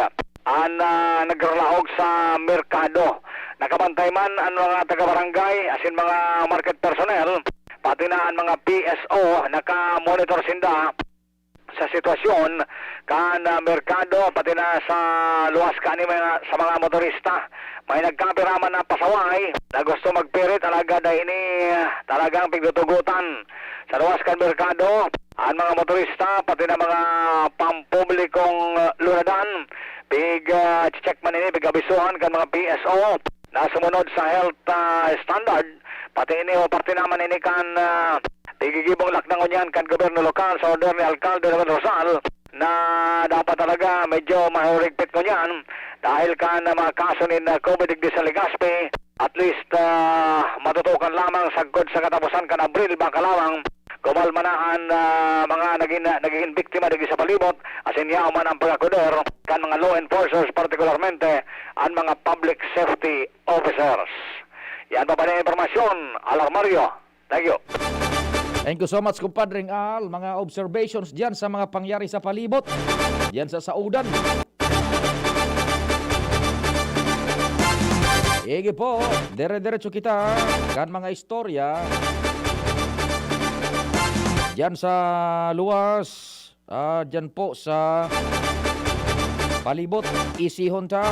an, ah, nagralaog sa merkado. Nakabantay man an mga taga-barangay, asin mga market personnel, pati na an mga P S O, naka-monitor sinda sa sitwasyon kan, ah, merkado, pati na sa luwas kan mga, sa mga motorista. May nagkapira man na pasaway na gusto magpirit, alagad dai ini, ah, talagang pigtutugotan. Sa luwas kan merkado, an mga motorista, pati na mga pampublikong, ah, lunadan, pig, ah, check man ini, pig-abisuhan kan mga P S O na sumunod sa health, ah, standard. Pati ini o parte naman ini kan, ah, igigibong laknangon yan kan gobyerno lokal sa order ni Alkalde Robin Rosal na dapat talaga medyo mahurigpit ngunyan dahil kan, ah, mga kaso nin, ah, COVID digdi sa Legazpi. At least, ah, matutukan lamang sagkod sa katapusan kan Abril, baka lamang kumalma na an, ah, mga nagin-, nagiging biktima digdi sa palibot, asin yaon man ang pag-akoder kan mga law enforcers, partikularmente an mga public safety officers. Yan pa ba na impormasyon, Alarmario? Thank you. Thank you so much, Kumpadreng Al. Mga observations diyan sa mga pangyari sa palibot, diyan sa saudan. Sige po, dire-diretso kita kan mga istorya. Diyan sa luwas, ah, diyan po sa palibot, isihon ta.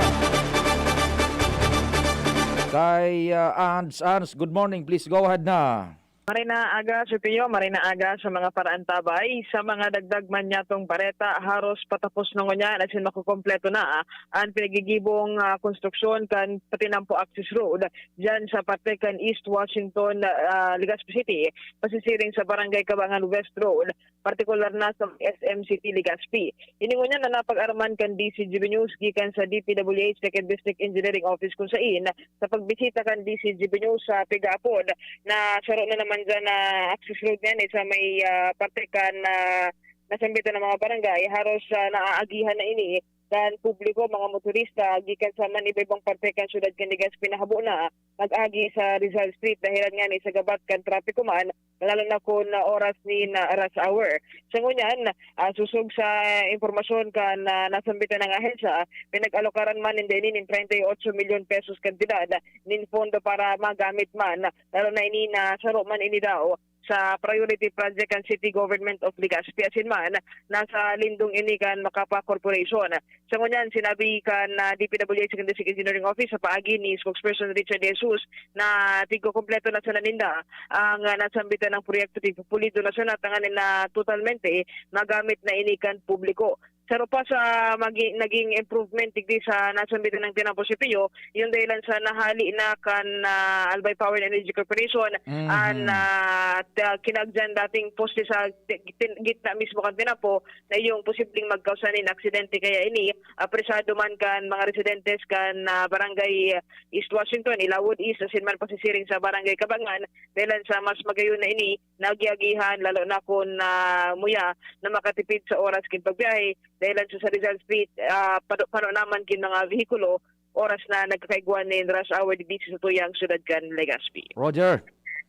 Kay, ah, Ans, Ans, good morning. Please go ahead na. Maray na aga, Sir Pio. Maray na aga sa mga paraantabay. Sa mga dagdag man niyatong bareta, haros patapos na ngunyan asin makukompleto na, ah, an pinagigibong, ah, konstruksyon kan Patinampo Access Road diyan sa parte kan East Washington, ah, Legazpi City, pasisiring sa Barangay Cabangan West Road, partikular na sa S M City, Legazpi. Ini ngunyan na napag-araman kan D C G B News gikan sa D P W H Second District Engineering Office, kung sain sa pagbisita kan D C G B News sa Pigaapod, na saro na naman dyan na access road niyan, eh, sa may, ah, parte kan, ah, nasambitan ng mga barangay, haros, ah, naaagihan na ini kan publiko, mga motorista, gikan sa man iba-ibang parte kan syudad kan Legazpi, nahabo na mag-agi sa Rizal Street, dahilan nga ni sa gabat kan trapiko man, lalo na kun, ah, oras nin, ah, rush hour. Sa ngunyan, ah, sosog sa impormasyon kan, ah, nasambitan na ahensya, pinag-alokaran man ninda ini nin treinta y ocho milyon pesos kantidad nin pondo para magamit man, lalo na ini na saro man ini daw sa priority project kan City Government of Legazpi, asin man nasa lindong ini kan Macapa Corporation. Sa ngunyan, sinabi kan, ah, D P W H Second District Engineering Office sa paagi ni Spokesperson Richard De Jesus na tigkukumpleto na sana ninda ang, ah, nasambitan ng proyekto, tigpupulido na sana tanganing na totalmente magamit na ini kan publiko. Saro pa sa magi-, naging improvement digdi sa nasambitan ng Tinampo C P U, yung dahilan sa nahali na kan, ah, Albay Power and Energy Corporation, Mhm. an, ah, ta-, kinagdan dating poste sa ti-, tin-, gitna mismo kan Tinampo, na yung posibleng magkausa nin aksidente. Kaya ini, apresado man kan mga residentes kan, ah, Barangay East Washington, Ilawod East, asin man pasisiring sa Barangay Cabangan, dahilan sa mas magayon na ini, nagyagihan, lalo na kun, ah, muya na makatipid sa oras kin pagbiyahe, dahilan sa, sa Rizal Street, ah, pano-, pano naman kin mga vehikulo, oras na nagkakaigwa nin rush hour digdi sa tuyang syudad kan Legazpi. Roger.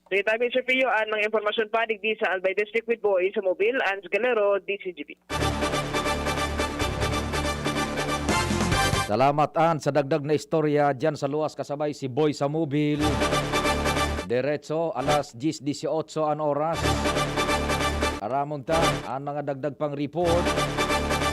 Sa itabi, Sir Pio, an mga impormasyon pa digdi sa Albay District with Boy sa Mobil, Ans Galero, D C G B. Salamat, An, sa dagdag na istorya diyan sa luwas, kasabay si Boy sa Mobil. Diretso, alas diyes dieciocho an oras. Aramon ta an mga dagdag pang report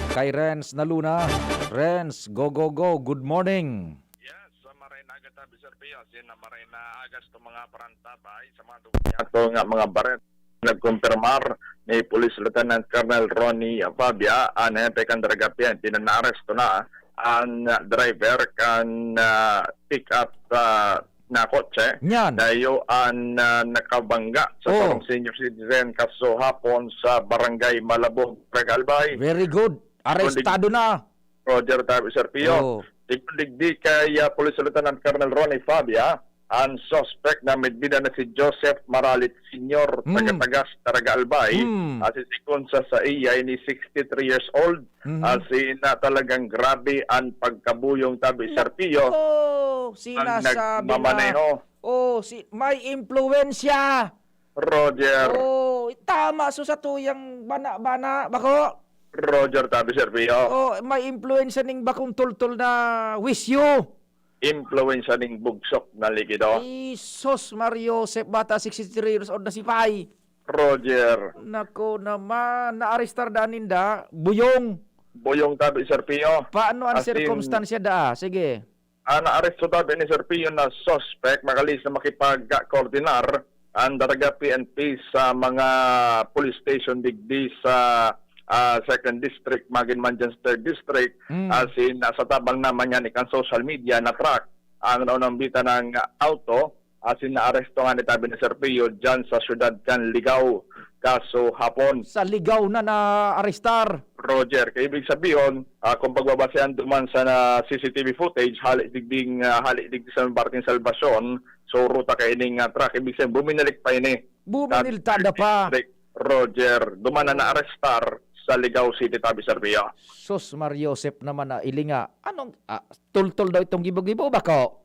kay Renz Naluna. Renz, go, go, go. Good morning. Yes, sa maray na aga tabi, Sir Pio. Asin na maray na agas to mga parantabay sa mga dugo niya to nga mga baret. Nagkumpirmar ni Police Lieutenant Colonel Ronnie Fabia, an hepe kan Daraga P N P, na naaresto na an driver kan, ah, pick-up, ah, na kotse. Nyan. Na iyo an, ah, nakabangga sa Oh. sarong senior citizen kaso hapon sa Barangay Malabog, Daraga Albay. Very good. Arestado na. Roger, tabi, Sir Pio. Oh. Sigon digdi kay, ah, Police Lieutenant Colonel Ronnie Fabia, an suspect na midbida na si Joseph Maralit Senior, Mm. taga Tagas, Daraga Albay. Mm. Asin sigon sa saiya, ini sixty-three years old. Mhm. Asin na talagang grabe an pagkabuyong, tabi, Sir Pio. Oh, ang sinasabi na. nagmamaneho. Oh, si, may impluwensya. Roger. Oh, tama so sa tuyang bana-bana, bako? Roger, tabi, Sir Pio. Oh, may impluwensya ning bakong tultol na wisyo. Impluwensya ning bugsok na likido. Jesus Mario Joseph, bata, sixty-three years old na si Pay. Roger. Nako naman, naarestar daan ninda, buyong. Buyong, tabi, Sir Pio. Paano ang As in, sirkumstansya daa? Sige. Ah, naaresto tabi ni Sir Pio na suspect, makalihis na makipag-koordinar ang Daraga P N P sa mga police station digdi sa, ah, Second District, magin man dyan sa Third District. Mm. Asin, nasa tabang naman yan ikang social media na track ang naunambitan ng auto. Asin naaresto nga ni tabi ni Sir Pio dyan sa siyudad kan Ligao, kaso hapon. Sa Ligao na naarestar. Roger, kaya ibig sabihin, ah, kung pagbabasehan duman sa na C C T V footage, hali digding, ah, hali digdi sa Barking Salvacion, so ruta kaining, ah, truck, ibig sabihin, buminalik pa ini. Buminiltada pa. District, Roger, duman na Hmm. naarestar sa Ligao City, tabi, Sir Pio. Sus, Mar Joseph naman na ilinga. Anong, ah, tultol daw itong gibo-gibo, bako?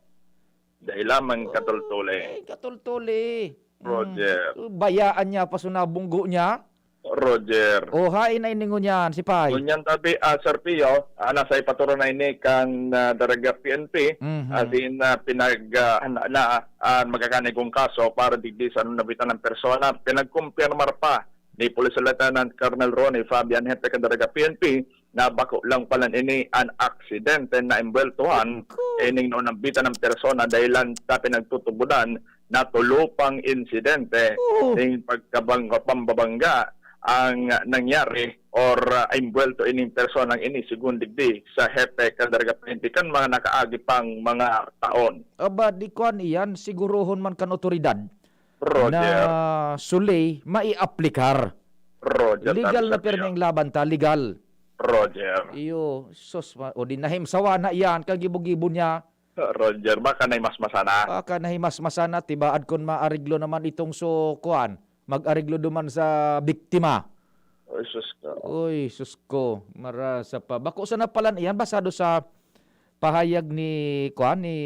Dai lamang katultuli. Ay, katultuli. Roger. Mm. Bayaan niya pa so nabunggo niya? Roger. O, hain na ini ngunyan, si Pay? Ngunyan tabi, ah, Sir Pio, ah, nasa ipaturo na ini kan, ah, Daraga P N P, Mhm. as in, ah, pinag, ah, na, na, ah, magkakanigong kaso para digdi sa nabitan ng persona. Pinagkumpirmar pa ni Police Lieutenant Colonel Ronnie Fabian, Hepe kan Daraga P N P, na bako lang pala ini an aksidente na embweltohan Naku. ining naunambitan ng persona dahilan sa pinagtutubodan na tulo pang insidente Oo. ning pagkabang-, pambabangga ang nangyari or, ah, embwelto ining personang ini, segun digdi sa Hepe kan Daraga P N P kan mga nakaagi pang mga taon. Aba, di kuan iyan, sigurohon man kan otoridad Roger. na sulay maiaplikar. Roger, Legal sabi na sa pirmi iyo. ang laban ta, legal. Roger. Iyo, sus, ma-, o di nahimsawa na iyan, kagibo-gibo niya. Roger, baka na mas masana. Baka na mas masana, tibaad kun maareglo naman itong so, kuan, mag-areglo duman sa biktima. Ay, sus ko. Uy, sus ko, marasa pa. Bako sana palan iyan, basado sa pahayag ni, kuan, ni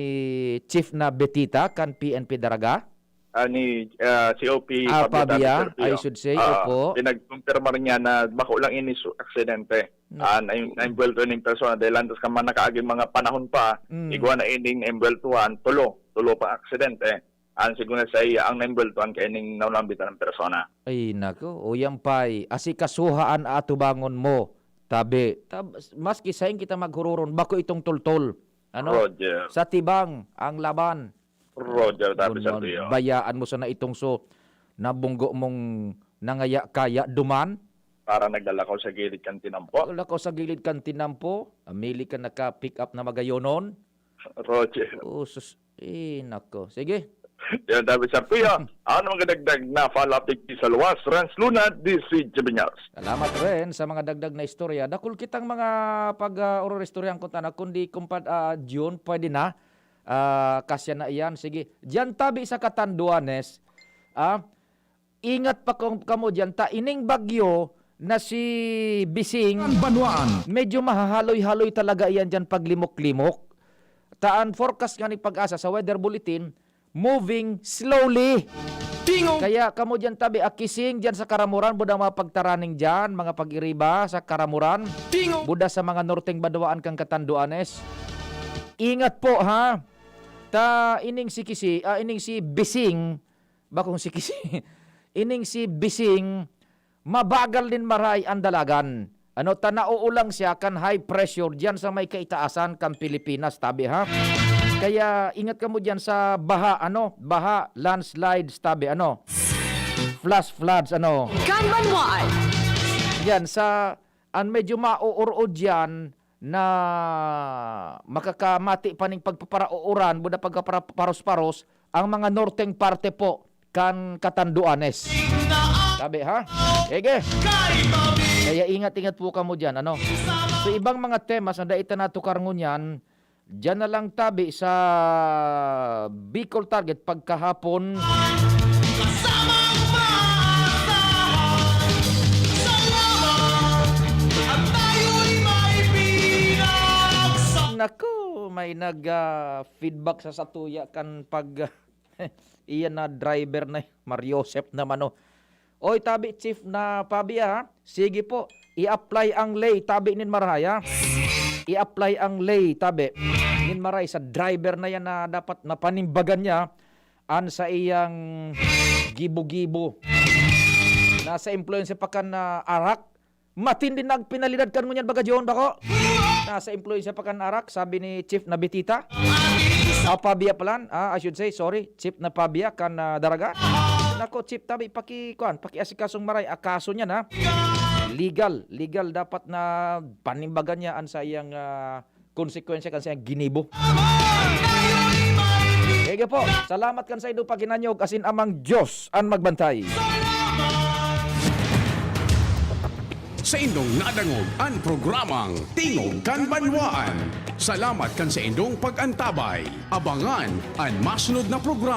Chief na Betita kan P N P Daraga? Ah, ni, ah, C O P Ah, Pablo Pabia, David Sergio. I should say, Ah, opo. pinagkumpirmar niya na bako lang ini su-, aksidente. No. Ah, na, na-embwelto ning persona dahil antes ka man nakaaging mga panahon pa, Mm. igwa na ining naembweltuhan, tulo, tulo pa aksidente. Ang siguro sa iya, ang naembweltuhan kay ning naunambitan ng persona. Ay, nako. O yan pa'y, asikasuha an atubangon mo, tabi. Tab-, maski sain kita maghururon, bako itong tultol. Ano? Roger. Sa tibang, ang laban. Roger, tabi sa Gunman, tuyo. bayaan mo sana itong so, nabunggo mong nangaya-kaya duman. Para naglalakaw sa gilid kan tinampo. Lakaw sa gilid kan tinampo, amili ka naka-pick up na magayonon. Roger. Oh, sus-, eh, nako. Sige. Yan, tabi sa tuyo. Ano ang kadagdag na follow-up digdi sa luwas? Renz Luna, D C Jimenez. Salamat, Ren, sa mga dagdag na istorya. Dakul kitang mga pag, ah, oror istoryahan ko tana, kundi kumpad, ah, June, pwede na. Ah, kasya na iyan. Sige. Diyan tabi sa Catanduanes, ah, ingat pa kung kamo diyan. Ta ining bagyo na si Bising, Kan Banwaan. medyo mahahaloy-haloy talaga iyan diyan paglimok-limok. Ta an forecast nga ni Pag-asa sa weather bulletin, moving slowly. Tingog. Kaya kamo diyan tabi, akising diyan sa Karamuran, buda mga pagtaraning diyan, mga pag-iriba sa Karamuran, Tingog. buda sa mga norteng Banwaan kan Catanduanes. Ingat po, ha? Ta ining si Kisi, ah, ining si Bising, bakong si Kisi, ining si Bising, mabagal din maray ang dalagan. Ano, ta nauulang siya kan high pressure diyan sa may kaitaasan kan Pilipinas, tabi, ha? Kaya ingat kamo diyan sa baha, ano, baha, landslides, tabi, ano, flash floods, ano. Kan Banwaan. Yan, sa, an medyo mauurod diyan na makakamati pa ning pagpaparauuran, buda pagkapara-, paros-paros, ang mga norteng parte po kan Catanduanes. Tabi, ha? Sige. Kaya ingat-ingat po kamo diyan, ano? So, ibang mga temas na dai ta natukar ngunyan, diyan na lang tabi sa Bicol Target pagkahapon. Kasamang maasahan, salamat, at tayo'y may pinagsa- Naku, may nag, ah, feedback sa satuya kan pag, iyan na driver na, Mario Joseph naman, oh. Oy, tabi, Chief na Pabia, ha? Sige po, i-apply ang lay, tabi nin Maray, ha? I-apply ang lay, tabi nin Maray sa driver na yan na dapat mapanimbagan niya an sa iyang gibo-gibo. Nasa impluwensya pa kan, ah, arak. Matindi nagpinalidad kan ngunyan baga John bako. Nasa impluwensya pa kan arak, sabi ni Chief na Bitita. Ah, Pabia palan, ah, I should say, sorry, Chief na Pabia kan, ah, Daraga. Nako, Chief, tabi, paki-, kuan, pakiasikasong maray, akaso niyan, ha? Legal, legal dapat na panimbagan niya an sa iyang, ah, konsekwensya kan sa iyang ginibo. Sige po, salamat kan sa indo paghinanyog, asin Amang Diyos an magbantay. Saindong nadangog an programang Tingog kan Banwaan. Salamat kan saindong pag-antabay. Abangan an masunod na programa.